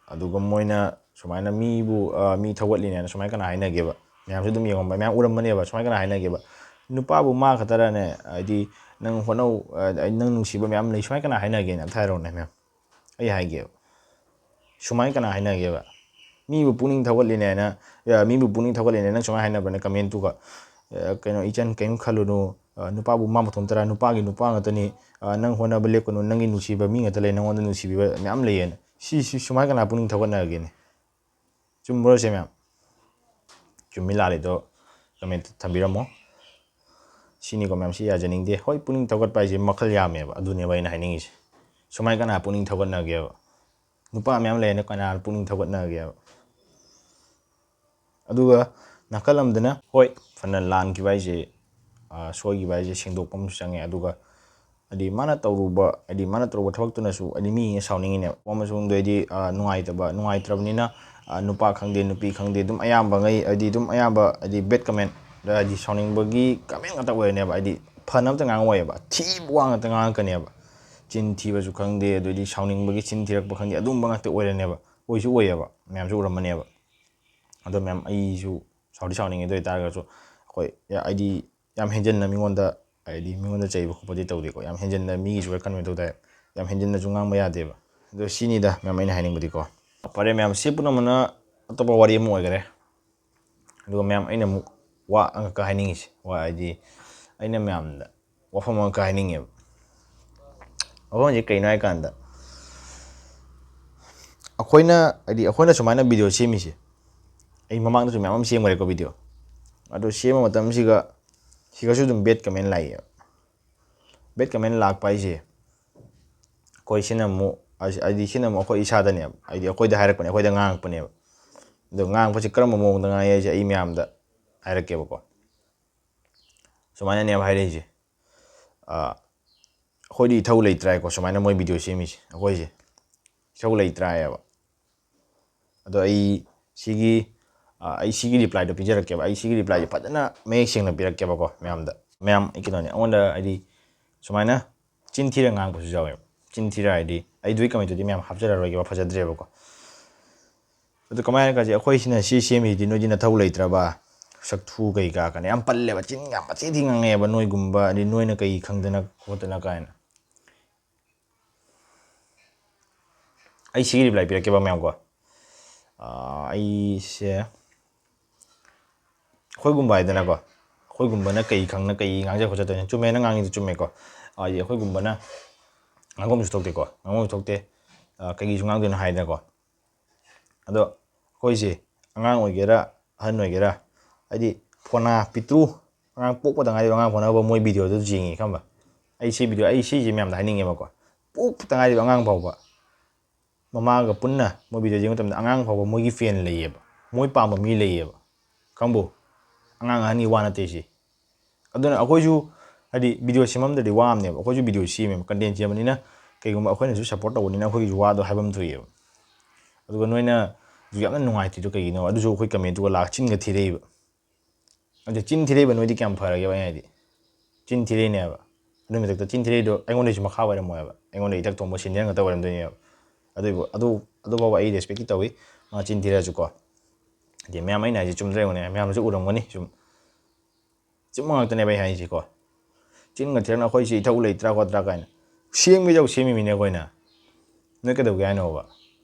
ꯑꯗꯨꯒ ꯃꯣꯏꯅ ꯁꯨꯃꯥꯏꯅ ꯃꯤꯕꯨ, ꯑ, ꯃꯤ ꯊꯧꯒꯠꯂꯤꯅꯦꯅ ꯁꯨꯃꯥꯏꯅ ꯀꯅꯥ ꯍꯥꯏꯅꯒꯦꯕ? ꯃꯌꯥꯝꯁꯨ ꯑꯗꯨꯝ ꯌꯦꯡꯉꯝꯕ, ꯃꯌꯥꯝ ꯎꯔꯝꯕꯅꯦꯕ꯫ ꯁꯨꯃꯥꯏꯅ ꯀꯅꯥ ꯍꯥꯏꯅꯒꯦꯕ? "ꯅꯨꯄꯥꯕꯨ ꯃꯥ ꯈꯛꯇꯔꯅꯦ, ꯍꯥꯏꯗꯤ ꯅꯪ ꯍꯣꯠꯅꯧ, ꯑ, ꯅꯪ ꯅꯨꯡꯁꯤꯕ ꯃꯌꯥꯝ ꯂꯩ", ꯁꯨꯃꯥꯏꯅ ꯀꯅꯥ ꯍꯥꯏꯅꯒꯦꯅ ꯑꯝꯇ ꯍꯥꯏꯔꯛꯎꯅꯦ ꯃꯌꯥꯝ? ꯑꯩ ꯍꯥꯏꯒꯦꯕ꯫ ꯁꯨꯃꯥꯏꯅ ꯀꯅꯥ ꯍꯥꯏꯅꯒꯦꯕ? ꯃꯤꯕꯨ ꯄꯨꯛꯅꯤꯡ ꯊꯧꯒꯠꯂꯤꯅꯦꯅ, ꯑ, ꯃꯤꯕꯨ ꯄꯨꯛꯅꯤꯡ ꯊꯧꯒꯠꯂꯤꯅꯦ ꯅꯪ ꯁꯨꯃꯥꯏꯅ ꯍꯥꯏꯅꯕ꯭ꯔꯅꯦ ꯀꯃꯦꯟꯇꯨꯒ? ꯑ, ꯀꯩꯅꯣ, "ꯏꯆꯟ, ꯀꯔꯤꯝ ꯈꯜꯂꯨꯅꯨ, ꯑ, ꯅꯨꯄꯥꯕꯨ ꯃꯥ ꯃꯇꯣꯝꯇꯔꯥ, ꯅꯨꯄꯥꯒꯤ ꯅꯨꯄꯥ ꯉꯥꯛꯇꯅꯤ, ꯑ, ꯅꯪ ꯍꯣꯠꯅꯕ ꯂꯦꯞꯀꯅꯨ, ꯅꯪꯒꯤ ꯅꯨꯡꯁꯤꯕ ꯃꯤ ꯉꯥꯛꯇ ꯂꯩ, ꯅꯪꯉꯣꯟꯗ ꯅꯨꯡꯁꯤꯕꯤꯕ ꯃꯌꯥꯝ ꯂꯩꯌꯦꯅ"? ꯁꯤ, ꯁꯤ ꯁꯨꯃꯥꯏꯅ ꯀꯅꯥ ꯄꯨꯛꯅꯤꯡ ꯊꯧꯒꯠꯅꯒꯦꯅꯦ? ꯆꯨꯝꯕ꯭ꯔꯣ ꯁꯦ ꯃꯌꯥꯝ? ꯆꯨꯝꯃꯤ ꯂꯥꯜꯂꯤꯗꯣ ꯀꯃꯦꯟꯇ ꯊꯝꯕꯤꯔꯝꯃꯣ꯫ ꯁꯤꯅꯤꯀꯣ ꯃꯌꯥꯝ, ꯁꯤ ꯌꯥꯖꯅꯤꯡꯗꯦ꯫ ꯍꯣꯏ, ꯄꯨꯛꯅꯤꯡ ꯊꯧꯒꯠꯄ ꯍꯥꯏꯁꯦ ꯃꯈꯜ ꯌꯥꯝꯃꯦꯕ, ꯑꯗꯨꯅꯦꯕ ꯑꯩꯅ ꯍꯥꯏꯅꯤꯡꯉꯤꯁꯦ꯫ ꯁꯨꯃꯥꯏꯅ ꯀꯅꯥ ꯄꯨꯛꯅꯤꯡ ꯊꯧꯒꯠꯅꯒꯦꯕ? ꯅꯨꯄꯥ ꯃꯌꯥꯝ ꯂꯩꯔꯦꯅ ꯀꯅꯥ ꯄꯨꯛꯅꯤꯡ ꯊꯧꯒꯠꯅꯒꯦꯕ? ꯑꯗꯨꯒ ꯅꯥꯀꯜ ꯑꯃꯗꯅ, ꯍꯣꯏ, ꯐꯅ ꯂꯥꯟꯈꯤꯕ ꯍꯥꯏꯁꯦ, ꯑ, ꯁꯣꯏꯈꯤꯕ ꯍꯥꯏꯁꯦ ꯁꯦꯡꯗꯣꯛꯄ ꯑꯃꯁꯨ ꯆꯪꯉꯦ꯫ ꯑꯗꯨꯒ ꯍꯥꯏꯗꯤ ꯃꯥꯅ ꯇꯧꯔꯨꯕ, ꯍꯥꯏꯗꯤ ꯃꯥꯅ ꯇꯧꯔꯨꯕ ꯊꯕꯛꯇꯨꯅꯁꯨ ꯍꯥꯏꯗꯤ ꯃꯤꯅ ꯁꯥꯎꯅꯤꯡꯉꯤꯅꯦꯕ꯫ ꯑꯃꯁꯨꯡ ꯑꯗꯩꯗꯤ, ꯑ, ꯅꯨꯡꯉꯥꯏꯇꯕ, ꯅꯨꯡꯉꯥꯏꯇ꯭ꯔꯕꯅꯤꯅ, ꯑ, ꯅꯨꯄꯥ ꯈꯪꯗꯦ, ꯅꯨꯄꯤ ꯈꯪꯗꯦ, ꯑꯗꯨꯝ ꯑꯌꯥꯝꯕꯉꯩ ꯍꯥꯏꯗꯤ ꯑꯗꯨꯝ ꯑꯌꯥꯝꯕ ꯍꯥꯏꯗꯤ ꯕꯦꯠ ꯀꯃꯦꯟ, ꯍꯥꯏꯗꯤ ꯁꯥꯎꯅꯤꯡꯕꯒꯤ ꯀꯃꯦꯟ ꯉꯥꯛꯇ ꯑꯣꯏꯔꯅꯦꯕ꯫ ꯍꯥꯏꯗꯤ ꯐꯅ ꯑꯝꯇ ꯉꯥꯡꯉꯛꯑꯣꯏꯕ, ꯊꯤꯕ ꯋꯥ ꯉꯥꯛꯇ ꯉꯥꯡꯉꯛꯀꯅꯦꯕ꯫ ꯆꯤꯟ ꯊꯤꯕꯁꯨ ꯈꯪꯗꯦ, ꯑꯗꯩꯗꯤ ꯁꯥꯎꯅꯤꯡꯕꯒꯤ ꯆꯤꯟ ꯊꯤꯔꯛꯄ ꯈꯪꯗꯦ, ꯑꯗꯨꯝꯕ ꯉꯥꯛꯇ ꯑꯣꯏꯔꯅꯦꯕ꯫ ꯑꯣꯏꯁꯨ ꯑꯣꯏꯌꯦꯕ, ꯃꯌꯥꯝꯁꯨ ꯎꯔꯝꯃꯅꯦꯕ꯫ ꯑꯗꯣ ꯃꯌꯥꯝ, ꯑꯩꯁꯨ ꯁꯥꯎꯗꯤ ꯁꯥꯎꯅꯤꯡꯉꯦ, ꯑꯗꯨ ꯑꯣꯏꯇꯥꯔꯒꯁꯨ ꯑꯩꯈꯣꯏ, ꯍꯥꯏꯗꯤ ꯌꯥꯝ ꯍꯦꯟꯖꯟꯅ ꯃꯤꯉꯣꯟꯗ ꯍꯥꯏꯗꯤ ꯃꯤꯉꯣꯟꯗ ꯆꯩꯕ ꯈꯣꯠꯄꯗꯤ ꯇꯧꯗꯦꯀꯣ, ꯌꯥꯝ ꯍꯦꯟꯖꯤꯟꯅ ꯃꯤꯒꯤꯁꯨ ꯋꯥꯈꯜ ꯀꯩꯅꯣ ꯇꯧꯗꯦ, ꯌꯥꯝ ꯍꯦꯟꯖꯤꯟꯅꯁꯨ ꯉꯥꯡꯕ ꯌꯥꯗꯦꯕ꯫ ꯑꯗꯣ ꯁꯤꯅꯤꯗ ꯃꯌꯥꯝ ꯑꯩꯅ ꯍꯥꯏꯅꯤꯡꯕꯗꯤꯀꯣ꯫ ꯐꯔꯦ ꯃꯌꯥꯝ, ꯁꯤ ꯄꯨꯝꯅꯃꯛꯅ ꯑꯇꯣꯞꯄ ꯋꯥꯔꯤ ꯑꯃ ꯑꯣꯏꯈꯔꯦ꯫ ꯑꯗꯨꯒ ꯃꯌꯥꯝ ꯑꯩꯅ ꯑꯃꯨꯛ ꯋꯥ ꯑꯃꯈꯛ ꯍꯥꯏꯅꯤꯡꯉꯤꯁꯦ, ꯋꯥ ꯍꯥꯏꯗꯤ ꯑꯩꯅ ꯃꯌꯥꯝꯗ ꯋꯥꯐꯝ ꯑꯃꯈꯛ ꯍꯥꯏꯅꯤꯡꯉꯦꯕ꯫ ꯋꯥꯐꯝꯁꯦ ꯀꯩꯅꯣ ꯍꯥꯏꯀꯥꯟꯗ, ꯑꯩꯈꯣꯏꯅ ꯍꯥꯏꯗꯤ ꯑꯩꯈꯣꯏꯅ ꯁꯨꯃꯥꯏꯅ ꯚꯤꯗꯤꯑꯣ ꯁꯦꯝꯃꯤꯁꯦ, ꯑꯩ ꯃꯃꯥꯡꯗꯁꯨ ꯃꯌꯥꯝ ꯑꯃ ꯁꯦꯝꯈ꯭ꯔꯦꯀꯣ ꯚꯤꯗꯤꯑꯣ꯫ ꯑꯗꯣ ꯁꯦꯝꯕ ꯃꯇꯝꯁꯤꯒ ꯁꯤꯒꯁꯨ ꯑꯗꯨꯝ ꯕꯦꯠ ꯀꯃꯦꯟ ꯂꯥꯛꯏꯌꯦꯕ꯫ ꯕꯦꯠ ꯀꯃꯦꯟ ꯂꯥꯛꯄ ꯍꯥꯏꯁꯦ ꯑꯩꯈꯣꯏ ꯁꯤꯅ ꯑꯃꯨꯛ ꯍꯥꯏꯗꯤ ꯁꯤꯅ ꯑꯃꯨꯛ ꯑꯩꯈꯣꯏ ꯏꯁꯥꯗꯅꯦꯕ, ꯍꯥꯏꯗꯤ ꯑꯩꯈꯣꯏꯗ ꯍꯥꯏꯔꯛꯄꯅꯦ, ꯑꯩꯈꯣꯏꯗ ꯉꯥꯡꯉꯛꯄꯅꯦꯕ꯫ ꯑꯗꯣ ꯉꯥꯡꯉꯛꯄꯁꯤ ꯀꯔꯝꯕ ꯃꯑꯣꯡꯗ ꯉꯥꯡꯉꯤ ꯍꯥꯏꯁꯦ ꯑꯩ ꯃꯌꯥꯝꯗ ꯍꯥꯏꯔꯛꯀꯦꯕꯀꯣ꯫ ꯁꯨꯃꯥꯏꯅꯅꯦꯕ ꯍꯥꯏꯔꯛꯏꯁꯦ, "ꯑꯩꯈꯣꯏꯗꯤ ꯏꯊꯧ ꯂꯩꯇ꯭ꯔꯦꯀꯣ ꯁꯨꯃꯥꯏꯅ ꯃꯣꯏ ꯚꯤꯗꯤꯑꯣ ꯁꯦꯝꯃꯤꯁꯦ, ꯑꯩꯈꯣꯏꯁꯦ ꯏꯊꯧ ꯂꯩꯇ꯭ꯔꯦ" ꯍꯥꯏꯌꯦꯕ꯫ ꯑꯗꯣ ꯑꯩ ꯁꯤꯒꯤ ꯑꯩ ꯁꯤꯒꯤ ꯔꯤꯄ꯭ꯂꯥꯏꯗꯣ ꯄꯤꯖꯔꯛꯀꯦꯕ꯫ ꯑꯩ ꯁꯤꯒꯤ ꯔꯤꯄ꯭ꯂꯥꯏꯁꯦ ꯐꯖꯅ ꯃꯌꯦꯛ ꯁꯦꯡꯅ ꯄꯤꯔꯛꯀꯦꯕꯀꯣ ꯃꯌꯥꯝꯗ꯫ ꯃꯌꯥꯝ ꯑꯩ ꯀꯩꯅꯣꯅꯦ, ꯑꯩꯉꯣꯟꯗ ꯍꯥꯏꯗꯤ ꯁꯨꯃꯥꯏꯅ ꯆꯤꯟ ꯊꯤꯔ ꯉꯥꯡꯕꯁꯨ ꯌꯥꯎꯋꯦꯕ꯫ ꯆꯤꯟ ꯊꯤꯔ ꯍꯥꯏꯗꯤ ꯑꯩ ꯑꯗꯨꯒꯤ ꯀꯃꯦꯟꯇꯨꯗꯤ ꯃꯌꯥꯝ ꯍꯥꯞꯆꯔꯔꯣꯏꯒꯦꯕ, ꯐꯖꯗ꯭ꯔꯦꯕꯀꯣ꯫ ꯑꯗꯨ ꯀꯃꯥꯏꯅ ꯍꯥꯏꯔꯀꯥꯟꯁꯦ, "ꯑꯩꯈꯣꯏ ꯁꯤꯅ ꯁꯤ ꯁꯦꯝꯃꯤꯁꯤꯗꯤ ꯅꯣꯏꯗꯤ ꯅꯊꯧ ꯂꯩꯇ꯭ꯔꯕ, ꯁꯛꯊꯨ ꯀꯩꯀꯥ" ꯀꯥꯏꯅ ꯌꯥꯝ ꯄꯜꯂꯦꯕ, ꯆꯤꯟ ꯌꯥꯝ ꯃꯆꯦꯠ ꯊꯤ ꯉꯥꯡꯉꯛꯑꯦꯕ, "ꯅꯣꯏꯒꯨꯝꯕ ꯑꯗꯩ ꯅꯣꯏꯅ ꯀꯩ ꯈꯪꯗꯅ ꯈꯣꯠꯇꯅ" ꯀꯥꯏꯅ꯫ ꯑꯩ ꯁꯤꯒꯤ ꯔꯤꯄ꯭ꯂꯥꯏ ꯄꯤꯔꯛꯀꯦꯕ ꯃꯌꯥꯝꯀꯣ꯫ ꯑꯩꯁꯦ ꯑꯩꯈꯣꯏꯒꯨꯝꯕ ꯍꯥꯏꯗꯅꯀꯣ, ꯑꯩꯈꯣꯏꯒꯨꯝꯕꯅ ꯀꯩ ꯈꯪꯅ ꯀꯩ ꯉꯥꯡꯖ ꯈꯣꯠꯆ ꯇꯧꯔꯤꯅꯣ? ꯆꯨꯝꯃꯦꯅ ꯉꯥꯡꯉꯤꯗꯣ ꯆꯨꯝꯃꯦꯀꯣ꯫ ꯍꯥꯏꯗꯤ ꯑꯩꯈꯣꯏꯒꯨꯝꯕꯅ ꯉꯥꯡꯐꯝꯁꯨ ꯊꯣꯛꯇꯦꯀꯣ, ꯉꯥꯡꯐꯝꯁꯨ ꯊꯣꯛꯇꯦ꯫ ꯀꯩꯒꯤꯁꯨ ꯉꯥꯡꯗꯣꯏꯅꯣ ꯍꯥꯏꯗꯅꯀꯣ꯫ ꯑꯗꯣ ꯑꯩꯈꯣꯏꯁꯦ ꯑꯉꯥꯡ ꯑꯣꯏꯒꯦꯔꯥ ꯑꯍꯟ ꯑꯣꯏꯒꯦꯔꯥ, ꯍꯥꯏꯗꯤ ꯐꯣꯅꯥ ꯄꯤꯇ꯭ꯔꯨ, ꯑꯉꯥꯡ ꯄꯣꯛꯄꯗ ꯉꯥꯏꯔꯤꯕ ꯑꯉꯥꯡ ꯐꯥꯎꯅꯕ ꯃꯣꯏ ꯚꯤꯗꯤꯑꯣꯗꯨ ꯌꯦꯡꯉꯤ ꯈꯪꯕ꯫ ꯑꯩ ꯁꯤ ꯚꯤꯗꯤꯑꯣ, ꯑꯩ ꯁꯤꯁꯦ ꯃꯌꯥꯝꯗ ꯍꯥꯏꯅꯤꯡꯉꯦꯕꯀꯣ, ꯄꯣꯛꯄꯗ ꯉꯥꯏꯔꯤꯕ ꯑꯉꯥꯡ ꯐꯥꯎꯕ ꯃꯃꯥꯒ ꯄꯨꯟꯅ ꯃꯣꯏ ꯚꯤꯗꯤꯑꯣ ꯌꯦꯡꯕ ꯃꯇꯝꯗ ꯑꯉꯥꯡ ꯐꯥꯎꯕ ꯃꯣꯏꯒꯤ ꯐꯦꯟ ꯂꯩꯌꯦꯕ, ꯃꯣꯏ ꯄꯥꯝꯕ ꯃꯤ ꯂꯩꯌꯦꯕ ꯈꯪꯕꯨ꯫ ꯑꯉꯥꯡ ꯑꯍꯟꯒꯤ ꯋꯥ ꯅꯠꯇꯦ ꯁꯤ꯫ ꯑꯗꯨꯅ ꯑꯩꯈꯣꯏꯁꯨ ꯍꯥꯏꯗꯤ ꯚꯤꯗꯤꯑꯣ ꯁꯦꯝꯃꯝꯗ꯭ꯔꯗꯤ ꯋꯥ ꯑꯃꯅꯦꯕ, ꯑꯩꯈꯣꯏꯁꯨ ꯚꯤꯗꯤꯑꯣ ꯁꯦꯝꯃꯦꯕ, ꯀꯟꯇꯦꯟ ꯁꯦꯝꯕꯅꯤꯅ꯫ ꯀꯩꯒꯨꯝꯕ ꯑꯩꯈꯣꯏꯅꯁꯨ ꯁꯞꯄꯣꯔꯠ ꯇꯧꯕꯅꯤꯅ ꯑꯩꯈꯣꯏꯒꯤꯁꯨ ꯋꯥꯗꯣ ꯍꯥꯏꯐꯝ ꯊꯣꯛꯑꯦꯕ꯫ ꯑꯗꯨꯒ ꯅꯣꯏꯅꯁꯨ ꯌꯥꯝꯅ ꯅꯨꯡꯉꯥꯏꯇ꯭ꯔꯤꯗꯣ ꯀꯩꯒꯤꯅꯣ? ꯑꯗꯨꯁꯨ ꯑꯩꯈꯣꯏ ꯀꯃꯦꯟꯇꯨꯒ ꯂꯥꯛꯑ ꯆꯤꯟꯒ ꯊꯤꯔꯛꯏꯕ꯫ ꯑꯗ ꯆꯤꯟ ꯊꯤꯔꯛꯏꯕ ꯅꯣꯏꯗꯤ ꯀꯌꯥꯝ ꯐꯔꯒꯦꯕ? ꯑꯩꯅ ꯍꯥꯏꯗꯤ ꯆꯤꯟ ꯊꯤꯔꯛꯏꯅꯦꯕ꯫ ꯑꯗꯨꯏ ꯃꯊꯛꯇ ꯆꯤꯟ ꯊꯤꯔꯛꯏꯗꯣ ꯑꯩꯉꯣꯟꯗꯩꯁꯨ ꯃꯈꯥ ꯑꯣꯏꯔꯝꯃꯣꯏꯕ, ꯑꯩꯉꯣꯟꯗ ꯏꯊꯛ ꯊꯣꯡꯕ ꯁꯤꯅꯤꯌꯔ ꯉꯥꯛꯇ ꯑꯣꯏꯔꯝꯗꯣꯏꯅꯦꯕ꯫ ꯑꯗꯨꯏꯕꯨ ꯑꯗꯨ ꯑꯗꯨꯐꯥꯎꯕ ꯑꯩ ꯔꯦꯁꯄꯦꯛꯇꯤ ꯇꯧꯏ, ꯃꯥ ꯆꯤꯟ ꯊꯤꯔꯛꯑꯁꯨꯀꯣ꯫ ꯍꯥꯏꯗꯤ ꯃꯌꯥꯝ ꯑꯩꯅ ꯍꯥꯏꯁꯦ ꯆꯨꯝꯗ꯭ꯔꯥ ꯌꯦꯡꯉꯨꯅꯦ, ꯃꯌꯥꯝꯅꯁꯨ ꯎꯔꯝꯒꯅꯤ ꯁꯨꯝ꯫ ꯑꯆꯨꯝꯕ ꯉꯥꯛꯇꯅꯦꯕ ꯑꯩ ꯍꯥꯏꯁꯤꯀꯣ꯫ ꯆꯤꯟꯒ ꯊꯤꯔꯛꯅ ꯑꯩꯈꯣꯏꯁꯤ ꯏꯊꯧ ꯂꯩꯇ꯭ꯔꯥ ꯈꯣꯠꯇ꯭ꯔꯥ ꯀꯥꯏꯅ꯫ ꯁꯦꯝꯒꯦ ꯇꯧ ꯁꯦꯝꯃꯤꯃꯤꯅꯦ ꯑꯩꯈꯣꯏꯅ꯫ ꯅꯣꯏ ꯀꯩꯗꯧꯒꯦ ꯍꯥꯏꯅꯣꯕ?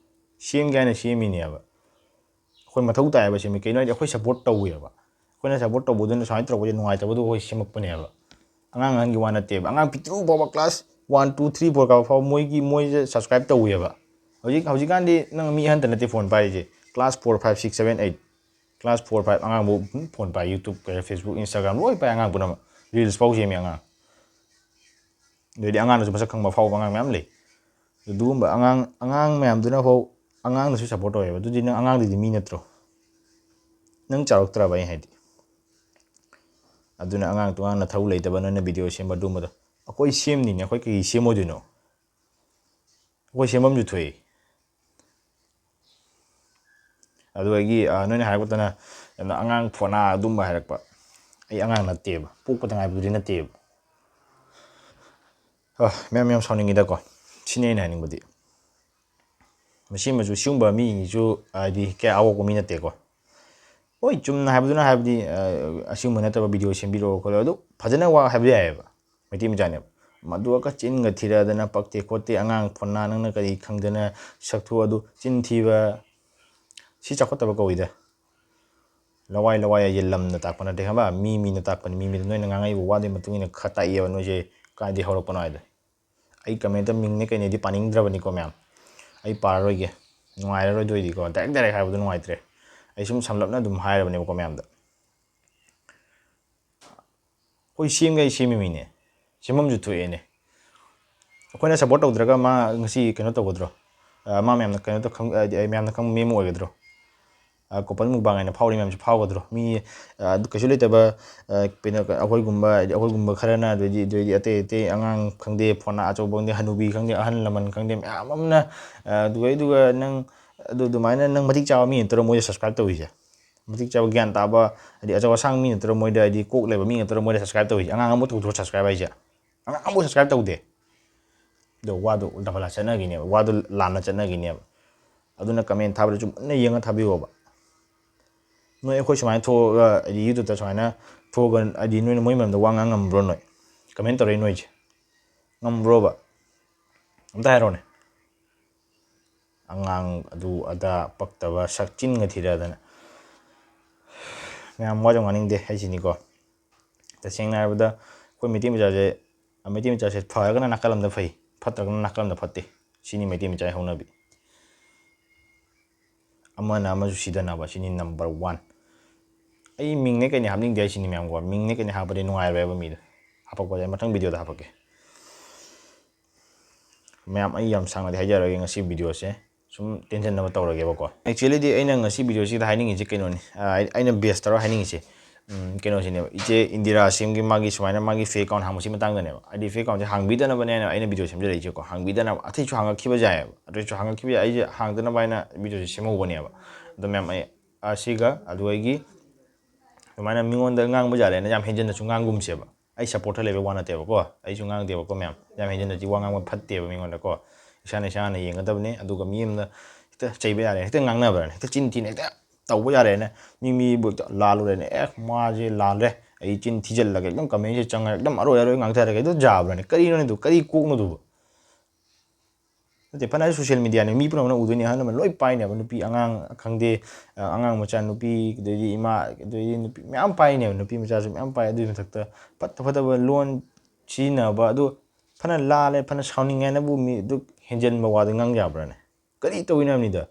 ꯁꯦꯝꯒꯦ ꯍꯥꯏꯅ ꯁꯦꯝꯃꯤꯅꯦꯕ꯫ ꯑꯩꯈꯣꯏ ꯃꯊꯧ ꯇꯥꯏꯌꯦꯕ ꯁꯦꯝꯃꯤ꯫ ꯀꯩꯅꯣ ꯍꯥꯏꯗꯤ ꯑꯩꯈꯣꯏ ꯁꯞꯄꯣꯔꯠ ꯇꯧꯋꯦꯕ꯫ ꯑꯩꯈꯣꯏꯅ ꯁꯞꯄꯣꯔꯠ ꯇꯧꯕꯗꯨꯅ ꯁꯨꯃꯥꯏꯅ ꯇꯧꯔꯛꯄꯁꯦ ꯅꯨꯡꯉꯥꯏꯇꯕꯗꯨ ꯑꯩꯈꯣꯏ ꯁꯦꯝꯃꯛꯄꯅꯦꯕ꯫ ꯑꯉꯥꯡ ꯑꯍꯟꯒꯤ ꯋꯥ ꯅꯠꯇꯦꯕ꯫ ꯑꯉꯥꯡ ꯄꯤꯛꯇ꯭ꯔꯨ ꯐꯥꯎꯕ class one, two, three, four ꯀꯥꯕ ꯐꯥꯎꯕ ꯃꯣꯏꯒꯤ, ꯃꯣꯏꯁꯦ subscribe ꯇꯧꯋꯦꯕ꯫ ꯍꯧꯖꯤꯛ, ꯍꯧꯖꯤꯛꯀꯥꯟꯗꯤ ꯅꯪ ꯃꯤ ꯑꯍꯟꯇ ꯅꯠꯇꯦ phone ꯄꯥꯏꯔꯤꯁꯦ꯫ Class four, five, six, seven, eight꯫ Class four, five ꯑꯉꯥꯡꯕꯨ phone ꯄꯥꯏ, YouTube, Facebook, Instagram ꯂꯣꯏ ꯄꯥꯏ ꯑꯉꯥꯡ ꯄꯨꯝꯅꯃꯛ꯫ Reels ꯐꯥꯎ ꯁꯦꯝꯃꯤ ꯑꯉꯥꯡ꯫ ꯑꯗꯩꯗꯤ ꯑꯉꯥꯡꯅꯁꯨ ꯃꯁꯛ ꯈꯪꯕ ꯑꯐꯥꯎꯕ ꯑꯉꯥꯡ ꯃꯌꯥꯝ ꯂꯩ꯫ ꯑꯗꯨꯒꯨꯝꯕ ꯑꯉꯥꯡ, ꯑꯉꯥꯡ ꯃꯌꯥꯝꯗꯨꯅ ꯐꯥꯎ ꯑꯉꯥꯡꯗꯁꯨ support ꯇꯧꯋꯦꯕ꯫ ꯑꯗꯨꯗꯤ ꯅꯪ ꯑꯉꯥꯡꯗꯨꯗꯤ ꯃꯤ ꯅꯠꯇ꯭ꯔꯣ? ꯅꯪ ꯆꯥꯎꯔꯛꯇ꯭ꯔꯕ ꯑꯩ ꯍꯥꯏꯗꯤ? ꯑꯗꯨꯅ ꯑꯉꯥꯡ ꯇꯣꯉꯥꯟꯅ ꯊꯧ ꯂꯩꯇꯕ ꯅꯣꯏꯅ video ꯁꯦꯝꯕ ꯑꯗꯨꯒꯨꯝꯕꯗꯣ꯫ ꯑꯩꯈꯣꯏ ꯁꯦꯝꯅꯤꯅꯦ, ꯑꯩꯈꯣꯏ ꯀꯩ ꯁꯦꯝꯃꯣꯏꯗꯣꯏꯅꯣ? ꯑꯩꯈꯣꯏ ꯁꯦꯝꯐꯝꯁꯨ ꯊꯣꯛꯏ꯫ ꯑꯗꯨꯗꯒꯤ, ꯑ, ꯅꯣꯏꯅ ꯍꯥꯏꯔꯛꯄꯗꯅ ꯌꯥꯝꯅ ꯑꯉꯥꯡ ꯐꯣꯅꯥ ꯑꯗꯨꯝꯕ ꯍꯥꯏꯔꯛꯄ꯫ ꯑꯩ ꯑꯉꯥꯡ ꯅꯠꯇꯦꯕ, ꯄꯣꯛꯄꯗ ꯉꯥꯏꯕꯗꯨꯗꯤ ꯅꯠꯇꯦꯕ꯫ ꯑ, ꯃꯌꯥꯝ ꯃꯌꯥꯝ ꯁꯥꯎꯅꯤꯡꯉꯤꯗꯀꯣ꯫ ꯁꯤꯅꯤ ꯑꯩꯅ ꯍꯥꯏꯅꯤꯡꯕꯗꯤ꯫ ꯃꯁꯤꯃꯁꯨ, ꯁꯤꯒꯨꯝꯕ ꯃꯤꯁꯨ ꯍꯥꯏꯗꯤ ꯀꯌꯥ ꯑꯋꯥꯎꯕ ꯃꯤ ꯅꯠꯇꯦꯀꯣ꯫ ꯍꯣꯏ, ꯆꯨꯝꯅ ꯍꯥꯏꯕꯗꯨꯅ ꯍꯥꯏꯕꯗꯤ, ꯑ, ꯑꯁꯤꯒꯨꯝꯕ ꯅꯠꯇꯕ video ꯁꯦꯝꯕꯤꯔꯛꯑꯣ ꯈꯣꯠꯂꯣ, ꯑꯗꯨ ꯐꯖꯅ ꯋꯥ ꯍꯥꯏꯕ ꯌꯥꯏꯑꯕ꯫ ꯃꯩꯇꯩ ꯃꯆꯥꯅꯦꯕ꯫ ꯃꯗꯨꯒ ꯆꯤꯟꯒ ꯊꯤꯔꯗꯅ ꯄꯛꯇꯦ ꯈꯣꯠꯇꯦ, ꯑꯉꯥꯡ ꯐꯣꯟꯅ ꯅꯪꯅ ꯀꯔꯤ ꯈꯪꯗꯅ ꯁꯛꯊꯨ ꯑꯗꯨ ꯆꯤꯟ ꯊꯤꯕ꯫ ꯁꯤ ꯆꯥꯎꯈꯠꯇꯕ ꯀꯧꯏꯗ꯫ ꯂꯋꯥꯏ ꯂꯋꯥꯏ ꯍꯥꯏꯁꯦ ꯂꯝꯅ ꯇꯥꯛꯄ ꯅꯠꯇꯦ ꯈꯪꯕ? ꯃꯤ ꯃꯤꯅ ꯇꯥꯛꯄꯅꯤ꯫ ꯃꯤ ꯃꯤꯗ ꯅꯣꯏꯅ ꯉꯥꯡꯉꯛꯏꯕ ꯋꯥꯗꯨꯒꯤ ꯃꯇꯨꯡ ꯏꯟꯅ ꯈꯔ ꯇꯥꯛꯏꯑꯕ ꯅꯣꯏꯁꯦ ꯀꯥꯏꯗꯩ ꯍꯧꯔꯛꯄꯅꯣ ꯍꯥꯏꯗꯣ꯫ ꯑꯩ comment ꯃꯤꯡꯅꯦ ꯀꯩꯅꯦꯗꯤ ꯄꯥꯅꯤꯡꯗ꯭ꯔꯕꯅꯤꯀꯣ ꯃꯌꯥꯝ꯫ ꯑꯩ ꯄꯥꯔꯔꯣꯏꯒꯦ꯫ ꯅꯨꯡꯉꯥꯏꯔꯔꯣꯏ ꯑꯗꯨ ꯑꯣꯏꯗꯤꯀꯣ꯫ Direct direct ꯍꯥꯏꯕꯗꯣ ꯅꯨꯡꯉꯥꯏꯇ꯭ꯔꯦ꯫ ꯑꯩ ꯁꯨꯝ ꯁꯝꯂꯞꯅ ꯑꯗꯨꯝ ꯍꯥꯏꯔꯕꯅꯦꯕꯀꯣ ꯃꯌꯥꯝꯗ꯫ ꯑꯩꯈꯣꯏ ꯁꯦꯝꯒꯦ ꯁꯦꯝꯃꯤꯃꯤꯅꯦ꯫ ꯁꯦꯝꯐꯝꯁꯨ ꯊꯣꯛꯑꯦꯅꯦ꯫ ꯑꯩꯈꯣꯏꯅ support ꯇꯧꯗ꯭ꯔꯒ ꯃꯥ ꯉꯁꯤ ꯀꯩꯅꯣ ꯇꯧꯒꯗ꯭ꯔꯣ? ꯑ, ꯃꯥ ꯃꯌꯥꯝꯅ ꯀꯩꯅꯣ ꯇꯧ-, ꯈꯪ-, ꯍꯥꯏꯗꯤ ꯃꯌꯥꯝꯅ ꯈꯪꯕ ꯃꯤ ꯑꯃ ꯑꯣꯏꯒꯗ꯭ꯔꯣ? ꯑ, ꯀꯣꯄꯜ ꯃꯨꯛꯕꯥꯡ ꯍꯥꯏꯅ ꯐꯥꯎꯔꯤ ꯃꯌꯥꯝꯁꯦ ꯐꯥꯎꯒꯗ꯭ꯔꯣ? ꯃꯤ, ꯑ, ꯑꯗꯨ ꯀꯩꯁꯨ ꯂꯩꯇꯕ, ꯑ, ꯀꯩꯅꯣ, ꯑꯩꯈꯣꯏꯒꯨꯝꯕ, ꯍꯥꯏꯗꯤ ꯑꯩꯈꯣꯏꯒꯨꯝꯕ ꯈꯔꯅ, ꯑꯗꯩꯗꯤ, ꯑꯗꯩꯗꯤ ꯑꯇꯩ ꯑꯇꯩ ꯑꯉꯥꯡ ꯈꯪꯗꯦ, ꯐꯣꯟ ꯑꯆꯧꯕ ꯈꯪꯗꯦ, ꯍꯅꯨꯕꯤ ꯈꯪꯗꯦ, ꯑꯍꯜ ꯂꯃꯟ ꯈꯪꯗꯦ, ꯃꯌꯥꯝ ꯑꯃꯅ, ꯑ, ꯑꯗꯨꯒ, ꯑꯗꯨꯒ ꯅꯪ, ꯑꯗꯨ ꯑꯗꯨꯃꯥꯏꯅ ꯅꯪ ꯃꯇꯤꯛ ꯆꯥꯕ ꯃꯤ ꯅꯠꯇ꯭ꯔꯣ ꯃꯣꯏꯗ subscribe ꯇꯧꯔꯤꯁꯦ? ꯃꯇꯤꯛ ꯆꯥꯕ ꯒ꯭ꯌꯥꯟ ꯇꯥꯕ, ꯍꯥꯏꯗꯤ ꯑꯆꯧ ꯑꯁꯥꯡ ꯃꯤ ꯅꯠꯇ꯭ꯔꯣ ꯃꯣꯏꯗ, ꯍꯥꯏꯗꯤ ꯀꯣꯛ ꯂꯩꯕ ꯃꯤ ꯅꯠꯇ꯭ꯔꯣ ꯃꯣꯏꯗ subscribe ꯇꯧꯔꯤꯁꯦ? ꯑꯉꯥꯡ ꯑꯃ ꯇꯧꯗ꯭ꯔꯣ subscribe ꯍꯥꯏꯁꯦ? ꯑꯉꯥꯡ ꯑꯃꯐꯥꯎ subscribe ꯇꯧꯗꯦ꯫ ꯑꯗꯣ ꯋꯥꯗꯣ ꯎꯜꯇꯥ ꯄꯜꯇꯥ ꯆꯠꯅꯈꯤꯅꯦꯕ, ꯋꯥꯗꯣ ꯂꯥꯟꯅ ꯆꯠꯅꯈꯤꯅꯦꯕ꯫ ꯑꯗꯨꯅ comment ꯊꯥꯕꯗꯁꯨ ꯃꯨꯟꯅ ꯌꯦꯡꯉ ꯊꯥꯕꯤꯌꯣꯕ꯫ ꯅꯣꯏ ꯑꯩꯈꯣꯏ ꯁꯨꯃꯥꯏꯅ ꯊꯣꯛꯑꯒ, ꯍꯥꯏꯗꯤ YouTube ꯁꯨꯃꯥꯏꯅ ꯊꯣꯛꯑꯒ, ꯍꯥꯏꯗꯤ ꯅꯣꯏꯅ ꯃꯣꯏ ꯃꯔꯝꯗ ꯋꯥ ꯉꯥꯡ ꯉꯝꯕ꯭ꯔꯣ ꯅꯣꯏ? ꯀꯃꯦꯟ ꯇꯧꯔꯛꯏ ꯅꯣꯏꯁꯦ? ꯉꯝꯕ꯭ꯔꯣꯕ? ꯑꯝꯇ ꯍꯥꯏꯔꯣꯅꯦ꯫ ꯑꯉꯥꯡ ꯑꯗꯨ ꯑꯗꯥ ꯄꯛꯇꯕ ꯁꯛ ꯆꯤꯟꯒ ꯊꯤꯔꯗꯅ꯫ ꯃꯌꯥꯝ ꯋꯥꯁꯨ ꯉꯥꯡꯅꯤꯡꯗꯦ ꯍꯥꯏꯁꯤꯅꯤꯀꯣ꯫ ꯇꯁꯦꯡꯅ ꯍꯥꯏꯔꯕꯗ ꯑꯩꯈꯣꯏ ꯃꯩꯇꯩ ꯃꯆꯥꯁꯦ, ꯃꯩꯇꯩ ꯃꯆꯥꯁꯦ ꯐꯔꯒꯅ ꯅꯥꯀꯜ ꯑꯃꯗ ꯐꯩ, ꯐꯠꯇ꯭ꯔꯒꯅ ꯅꯥꯀꯜ ꯑꯃꯗ ꯐꯠꯇꯦ꯫ ꯁꯤꯅꯤ ꯃꯩꯇꯩ ꯃꯆꯥꯒꯤ ꯍꯧꯅꯕꯤ꯫ ꯑꯃꯅ ꯑꯃꯁꯨ ꯁꯤꯗꯅꯕ, ꯁꯤꯅꯤ number one꯫ ꯑꯩ ꯃꯤꯡꯅꯦ ꯀꯩꯅꯦ ꯍꯥꯞꯅꯤꯡꯗꯦ ꯍꯥꯏꯁꯤꯅꯤ ꯃꯌꯥꯝꯀꯣ꯫ ꯃꯤꯡꯅꯦ ꯀꯩꯅꯦ ꯍꯥꯞꯄꯗꯤ ꯅꯨꯡꯉꯥꯏꯔꯣꯏꯕ ꯃꯤꯗꯣ꯫ ꯍꯥꯄꯛꯄꯁꯦ ꯃꯊꯪ videoꯗ ꯍꯥꯄꯛꯀꯦ꯫ ꯃꯌꯥꯝ, ꯑꯩ ꯌꯥꯝ ꯁꯥꯡꯅꯗꯤ ꯍꯥꯏꯖꯔꯔꯣꯏꯒꯦ ꯉꯁꯤ videoꯁꯦ꯫ ꯁꯨꯝ ꯇꯦꯟꯁꯟꯅꯕ ꯇꯧꯔꯒꯦꯕꯀꯣ꯫ Actuallyꯗꯤ ꯑꯩꯅ ꯉꯁꯤ videoꯁꯤꯗ ꯍꯥꯏꯅꯤꯡꯉꯤꯁꯦ ꯀꯩꯅꯣꯅꯤ꯫ ꯑ, ꯑꯩ-, ꯑꯩꯅ base ꯇꯧꯔ ꯍꯥꯏꯅꯤꯡꯉꯤꯁꯦ, ꯎꯝ, ꯀꯩꯅꯣꯁꯤꯅꯦꯕ꯫ ꯏꯆꯦ ꯏꯟꯗꯤꯔꯥ ꯁꯤꯝꯒꯤ ꯃꯥꯒꯤ ꯁꯨꯃꯥꯏꯅ ꯃꯥꯒꯤ fake account ꯍꯥꯡꯕꯁꯤ ꯃꯇꯥꯡꯗꯅꯦꯕ꯫ ꯍꯥꯏꯗꯤ fake accountꯁꯦ ꯍꯥꯡꯕꯤꯗꯅꯕꯅꯦꯅ ꯑꯩꯅ video ꯁꯦꯝꯖꯔꯛꯏꯁꯦꯀꯣ꯫ ꯍꯥꯡꯕꯤꯗꯅꯕ꯫ ꯑꯇꯩꯁꯨ ꯍꯥꯡꯉꯛꯈꯤꯕ ꯌꯥꯏꯑꯕ꯫ ꯑꯇꯩꯁꯨ ꯍꯥꯡꯉꯛꯈꯤꯕ ꯌꯥꯏ꯫ ꯑꯩꯁꯦ ꯍꯥꯡꯗꯅꯕ ꯍꯥꯏꯅ videoꯁꯦ ꯁꯦꯝꯍꯧꯕꯅꯦꯕ꯫ ꯑꯗꯣ ꯃꯌꯥꯝ, ꯑꯩ, ꯑꯁꯤꯒ ꯑꯗꯨ ꯑꯩꯒꯤ ꯑꯗꯨꯃꯥꯏꯅ ꯃꯤꯉꯣꯟꯗ ꯉꯥꯡꯕ ꯌꯥꯔꯦꯅ ꯌꯥꯝ ꯍꯦꯟꯖꯟꯅꯁꯨ ꯉꯥꯡꯒꯨꯝꯁꯦꯕ꯫ ꯑꯩ supportꯇ ꯂꯩꯕ ꯋꯥ ꯅꯠꯇꯦꯕꯀꯣ꯫ ꯑꯩꯁꯨ ꯉꯥꯡꯗꯦꯕꯀꯣ ꯃꯌꯥꯝ꯫ ꯌꯥꯝ ꯍꯦꯟꯖꯟꯅꯗꯤ ꯋꯥ ꯉꯥꯡꯕ ꯐꯠꯇꯦꯕ ꯃꯤꯉꯣꯟꯗꯀꯣ꯫ ꯏꯁꯥꯅ ꯏꯁꯥꯅ ꯌꯦꯡꯒꯗꯕꯅꯤ꯫ ꯑꯗꯨꯒ ꯃꯤ ꯑꯃꯅ ꯍꯦꯛꯇ ꯆꯩꯕ ꯌꯥꯔꯦ, ꯍꯦꯛꯇ ꯉꯥꯡꯅꯕ꯭ꯔꯅꯦ, ꯍꯦꯛꯇ ꯆꯤꯟ ꯊꯤꯅ ꯍꯦꯛꯇ ꯇꯧꯕ ꯌꯥꯔꯦꯅ꯫ ꯃꯤ ꯃꯤꯕꯨ ꯍꯦꯛꯇ ꯂꯥꯜꯂꯨꯔꯦꯅꯦ꯫ ꯑꯦ, ꯃꯥꯁꯦ ꯂꯥꯜꯂꯦ, ꯑꯩ ꯆꯤꯟ ꯊꯤꯖꯤꯜꯂꯒꯦ, ꯑꯗꯨꯝ commentꯁꯦ ꯆꯪꯉꯒ ꯑꯗꯨꯝ ꯑꯔꯣꯏ ꯑꯔꯣꯏ ꯉꯥꯡꯊꯔꯒꯦ꯫ ꯑꯗꯨ ꯌꯥꯕ꯭ꯔꯅꯦ? ꯀꯔꯤꯅꯣꯅꯦ ꯑꯗꯨ? ꯀꯔꯤ ꯀꯣꯛꯅꯣ ꯑꯗꯨꯕꯨ? ꯅꯠꯇꯦ, ꯐꯅ social mediaꯅꯦ, ꯃꯤ ꯄꯨꯝꯅꯃꯛꯅ ꯎꯗꯣꯏꯅꯦ, ꯑꯍꯜ ꯂꯃꯟ ꯂꯣꯏ ꯄꯥꯏꯅꯦꯕ, ꯅꯨꯄꯤ ꯑꯉꯥꯡ ꯈꯪꯗꯦ, ꯑ, ꯑꯉꯥꯡ ꯃꯆꯥ ꯅꯨꯄꯤ, ꯑꯗꯩꯗꯤ ꯏꯃꯥ, ꯑꯗꯩꯗꯤ ꯅꯨꯄꯤ ꯃꯌꯥꯝ ꯄꯥꯏꯅꯦꯕ, ꯅꯨꯄꯤ ꯃꯆꯥꯁꯨ ꯃꯌꯥꯝ ꯄꯥꯏ꯫ ꯑꯗꯨꯒꯤ ꯃꯊꯛꯇ ꯐꯠꯇ ꯐꯠꯇꯕ ꯂꯣꯟ ꯁꯤꯖꯤꯟꯅꯕ, ꯑꯗꯨ ꯐꯅ ꯂꯥꯜꯂꯦ, ꯐꯅ ꯁꯥꯎꯅꯤꯡꯉꯦ ꯍꯥꯏꯅꯕꯨ ꯃꯤ ꯑꯗꯨꯛ ꯍꯦꯟꯖꯟꯕ ꯋꯥꯗꯨ ꯉꯥꯡ ꯌꯥꯕ꯭ꯔꯥꯅꯦ? ꯀꯔꯤ ꯇꯧꯔꯤꯅꯣ ꯍꯥꯏꯕꯅꯤꯗ?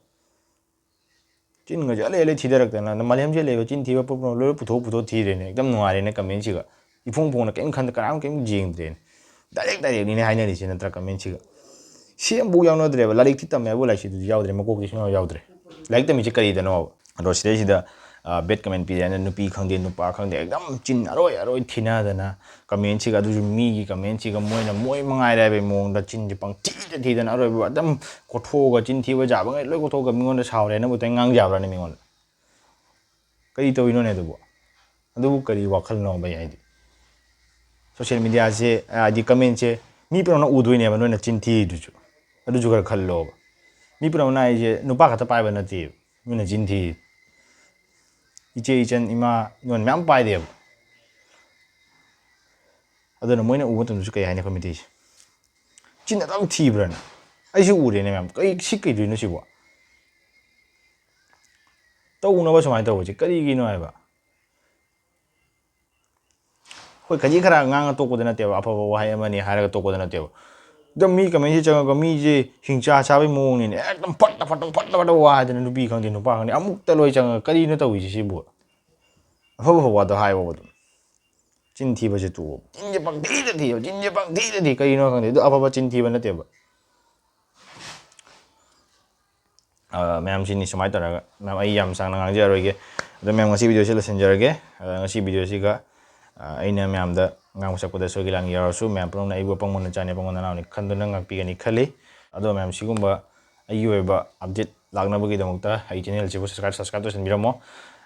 ꯆꯤꯟꯒꯁꯦ ꯑꯂꯩ ꯑꯂꯩ ꯊꯤꯗꯔꯛꯇꯅ, ꯃꯥꯂꯦꯝꯁꯤꯗ ꯂꯩꯕ ꯆꯤꯟ ꯊꯤꯕ ꯄꯨꯝꯅꯃꯛ ꯂꯣꯏ ꯄꯨꯊꯣꯛ ꯄꯨꯊꯣꯛ ꯊꯤꯔꯦꯅꯦ꯫ ꯑꯦꯛꯗꯝ ꯅꯨꯡꯉꯥꯏꯔꯦꯅꯦ commentꯁꯤꯒ꯫ ꯏꯐꯣꯡ ꯐꯣꯡꯅ ꯀꯔꯤꯝ ꯈꯟꯗ, ꯀꯅꯥꯝ ꯀꯔꯤꯝ ꯌꯦꯡꯗ꯭ꯔꯦꯅꯦ꯫ Direct directꯅꯤꯅꯦ ꯍꯥꯏꯅꯔꯤꯁꯦ ꯅꯠꯇ꯭ꯔꯥ? Commentꯁꯤꯒ ꯁꯤ ꯑꯃꯐꯥꯎ ꯌꯥꯎꯅꯗ꯭ꯔꯦꯕ꯫ ꯂꯥꯏꯔꯤꯛꯇꯤ ꯇꯝꯃꯦ ꯍꯥꯏꯕꯨ ꯂꯥꯏꯔꯤꯛꯁꯤꯗꯁꯨ ꯌꯥꯎꯗ꯭ꯔꯦ, ꯃꯀꯣꯛꯇꯤ ꯁꯨꯡꯌꯥꯎ ꯌꯥꯎꯗ꯭ꯔꯦ꯫ ꯂꯥꯏꯔꯤꯛ ꯇꯝꯃꯤꯁꯦ ꯀꯔꯤꯗꯅꯣꯕ? ꯑꯗꯣ ꯁꯤꯗꯩꯁꯤꯗ, ꯑ, bad comment ꯄꯤꯔꯦ ꯍꯥꯏꯅ ꯅꯨꯄꯤ ꯈꯪꯗꯦ ꯅꯨꯄꯥ ꯈꯪꯗꯦ ꯑꯦꯛꯗꯝ ꯆꯤꯟ ꯑꯔꯣꯏ ꯑꯔꯣꯏ ꯊꯤꯅꯗꯅ commentꯁꯤꯒ, ꯑꯗꯨꯁꯨ ꯃꯤꯒꯤ commentꯁꯤꯒ ꯃꯣꯏꯅ ꯃꯣꯏ ꯃꯉꯥꯏꯔꯦ ꯍꯥꯏꯕꯒꯤ ꯃꯑꯣꯡꯗ ꯆꯤꯟꯁꯦ ꯄꯪꯊꯤꯗ ꯊꯤꯗꯅ ꯑꯔꯣꯏꯕ ꯑꯗꯨꯝ ꯀꯣꯠꯊꯣꯛꯑꯒ, ꯆꯤꯟ ꯊꯤꯕ ꯌꯥꯕꯉꯩ ꯂꯣꯏ ꯀꯣꯠꯊꯣꯛꯑꯒ ꯃꯤꯉꯣꯟꯗ ꯁꯥꯎꯔꯦꯅꯕꯨ ꯇꯥꯏ ꯉꯥꯡ ꯌꯥꯕ꯭ꯔꯥꯅꯦ ꯃꯤꯉꯣꯟꯗ? ꯀꯔꯤ ꯇꯧꯔꯤꯅꯣꯅꯦ ꯑꯗꯨꯕꯨ? ꯑꯗꯨꯕꯨ ꯀꯔꯤ ꯋꯥꯈꯜꯅꯣꯕ ꯑꯩ ꯍꯥꯏꯗꯤ? Social mediaꯁꯦ, ꯍꯥꯏꯗꯤ commentꯁꯦ ꯃꯤ ꯄꯨꯝꯅꯃꯛꯅ ꯎꯗꯣꯏꯅꯦꯕ ꯅꯣꯏꯅ ꯆꯤꯟ ꯊꯤꯔꯤꯗꯨꯁꯨ꯫ ꯑꯗꯨꯁꯨ ꯈꯔ ꯈꯜꯂꯣꯕ꯫ ꯃꯤ ꯄꯨꯝꯅꯃꯛꯅ ꯍꯥꯏꯁꯦ ꯅꯨꯄꯥ ꯈꯛꯇ ꯄꯥꯏꯕ ꯅꯠꯇꯦꯕ ꯅꯣꯏꯅ ꯆꯤꯟ ꯊꯤꯔꯤ꯫ ꯏꯆꯦ ꯏꯆꯟ ꯏꯃꯥ ꯏꯅꯣꯟ ꯃꯌꯥꯝ ꯄꯥꯏꯗꯦꯕ꯫ ꯑꯗꯨꯅ ꯃꯣꯏꯅ ꯎꯕ ꯃꯇꯝꯗꯁꯨ ꯀꯩ ꯍꯥꯏꯅꯤ ꯑꯩꯈꯣꯏ ꯃꯩꯇꯩꯁꯦ? ꯆꯤꯟ ꯑꯗꯨꯝ ꯊꯤꯕ꯭ꯔꯅ? ꯑꯩꯁꯨ ꯎꯔꯦꯅꯦ ꯃꯌꯥꯝ, ꯀꯩ ꯁꯤ ꯀꯩꯗꯣꯏꯅꯣ ꯁꯤꯕꯣ? ꯇꯧꯅꯕ ꯁꯨꯃꯥꯏꯅ ꯇꯧꯕꯁꯦ ꯀꯔꯤꯒꯤꯅꯣ ꯍꯥꯏꯕ? ꯑꯩꯈꯣꯏ ꯈꯖꯤꯛ ꯈꯔ ꯉꯥꯡꯉ ꯇꯣꯛꯄꯗ ꯅꯠꯇꯦꯕ, ꯑꯐꯕ ꯋꯥꯍꯩ ꯑꯃꯅꯤ ꯍꯥꯏꯔꯒ ꯇꯣꯛꯄꯗ ꯅꯠꯇꯦꯕ꯫ ꯑꯗꯣ ꯃꯤ ꯀꯃꯦꯟꯁꯤ ꯆꯪꯉꯒ ꯃꯤꯁꯦ ꯍꯤꯡꯆꯥ ꯆꯥꯕꯩ ꯃꯑꯣꯡꯅꯤꯅꯦ, ꯑꯦꯛꯗꯝ ꯐꯠꯇ ꯐꯠꯇ ꯐꯠꯇ ꯐꯠꯇ ꯋꯥ ꯍꯥꯏꯗꯅ, ꯅꯨꯄꯤ ꯈꯪꯗꯦ ꯅꯨꯄꯥ ꯈꯪꯗꯦ ꯑꯃꯨꯛꯇ ꯂꯣꯏ ꯆꯪꯉꯒ ꯀꯔꯤꯅꯣ ꯇꯧꯔꯤꯁꯦ ꯁꯤꯕꯨ? ꯑꯐ ꯑꯐꯕ ꯋꯥꯗꯣ ꯍꯥꯏꯌꯣꯕ ꯑꯗꯨꯝ꯫ ꯆꯤꯟ ꯊꯤꯕꯁꯦ ꯇꯣꯛꯑꯣ꯫ ꯆꯤꯟꯁꯦ ꯄꯪꯊꯤꯗ ꯊꯤꯌꯣ, ꯆꯤꯟꯁꯦ ꯄꯪꯊꯤꯗ ꯊꯤ꯫ ꯀꯩꯒꯤꯅꯣ ꯈꯪꯗꯦ, ꯑꯗꯨ ꯑꯐꯕ ꯆꯤꯟ ꯊꯤꯕ ꯅꯠꯇꯦꯕ꯫ ꯑ, ꯃꯌꯥꯝꯁꯤꯅꯤ ꯁꯨꯃꯥꯏꯅ ꯇꯧꯔꯒ, ꯃꯌꯥꯝ ꯑꯩ ꯌꯥꯝ ꯁꯥꯡꯅ ꯉꯥꯡꯖꯔꯣꯏꯒꯦ꯫ ꯑꯗꯣ ꯃꯌꯥꯝ ꯉꯁꯤ ꯚꯤꯗꯤꯑꯣꯁꯤ ꯂꯣꯏꯁꯤꯟꯖꯔꯒꯦ꯫ ꯑ, ꯉꯁꯤ ꯚꯤꯗꯤꯑꯣꯁꯤꯒ, ꯑ, ꯑꯩꯅ ꯃꯌꯥꯝꯗ ꯉꯥꯡꯕ ꯁꯛꯄꯗ ꯁꯣꯏꯈꯤ ꯂꯥꯟꯈꯤ ꯌꯥꯎꯔꯁꯨ ꯃꯌꯥꯝ ꯄꯨꯝꯅꯃꯛꯅ ꯑꯩꯕꯨ ꯑꯄꯪꯕ ꯅꯆꯥꯅꯤ, ꯑꯄꯪꯕ ꯅꯅꯥꯎꯅꯤ ꯈꯟꯗꯨꯅ ꯉꯥꯛꯄꯤꯒꯅꯤ ꯈꯜꯂꯤ꯫ ꯑꯗꯣ ꯃꯌꯥꯝ ꯁꯤꯒꯨꯝꯕ ꯑꯩꯒꯤ ꯑꯣꯏꯕ ꯑꯞꯗꯦꯠ ꯂꯥꯛꯅꯕꯒꯤꯗꯃꯛꯇ ꯑꯩ ꯆꯦꯅꯦꯜꯁꯤꯕꯨ subscribe, subscribe ꯇꯧꯁꯤꯟꯕꯤꯔꯝꯃꯣ꯫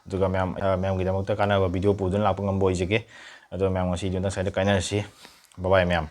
ꯑꯗꯨꯒ ꯃꯌꯥꯝ, ꯑ, ꯃꯌꯥꯝꯒꯤꯗꯃꯛꯇ ꯀꯥꯟꯅꯕ ꯚꯤꯗꯤꯑꯣ ꯄꯨꯗꯨꯅ ꯂꯥꯛꯄ ꯉꯝꯕ ꯑꯣꯏꯖꯒꯦ꯫ ꯑꯗꯣ ꯃꯌꯥꯝ ꯉꯁꯤꯗꯤ ꯃꯊꯪ ꯁ꯭ꯋꯥꯏꯗ ꯀꯥꯏꯅꯔꯁꯤ꯫ Bye bye ꯃꯌꯥꯝ꯫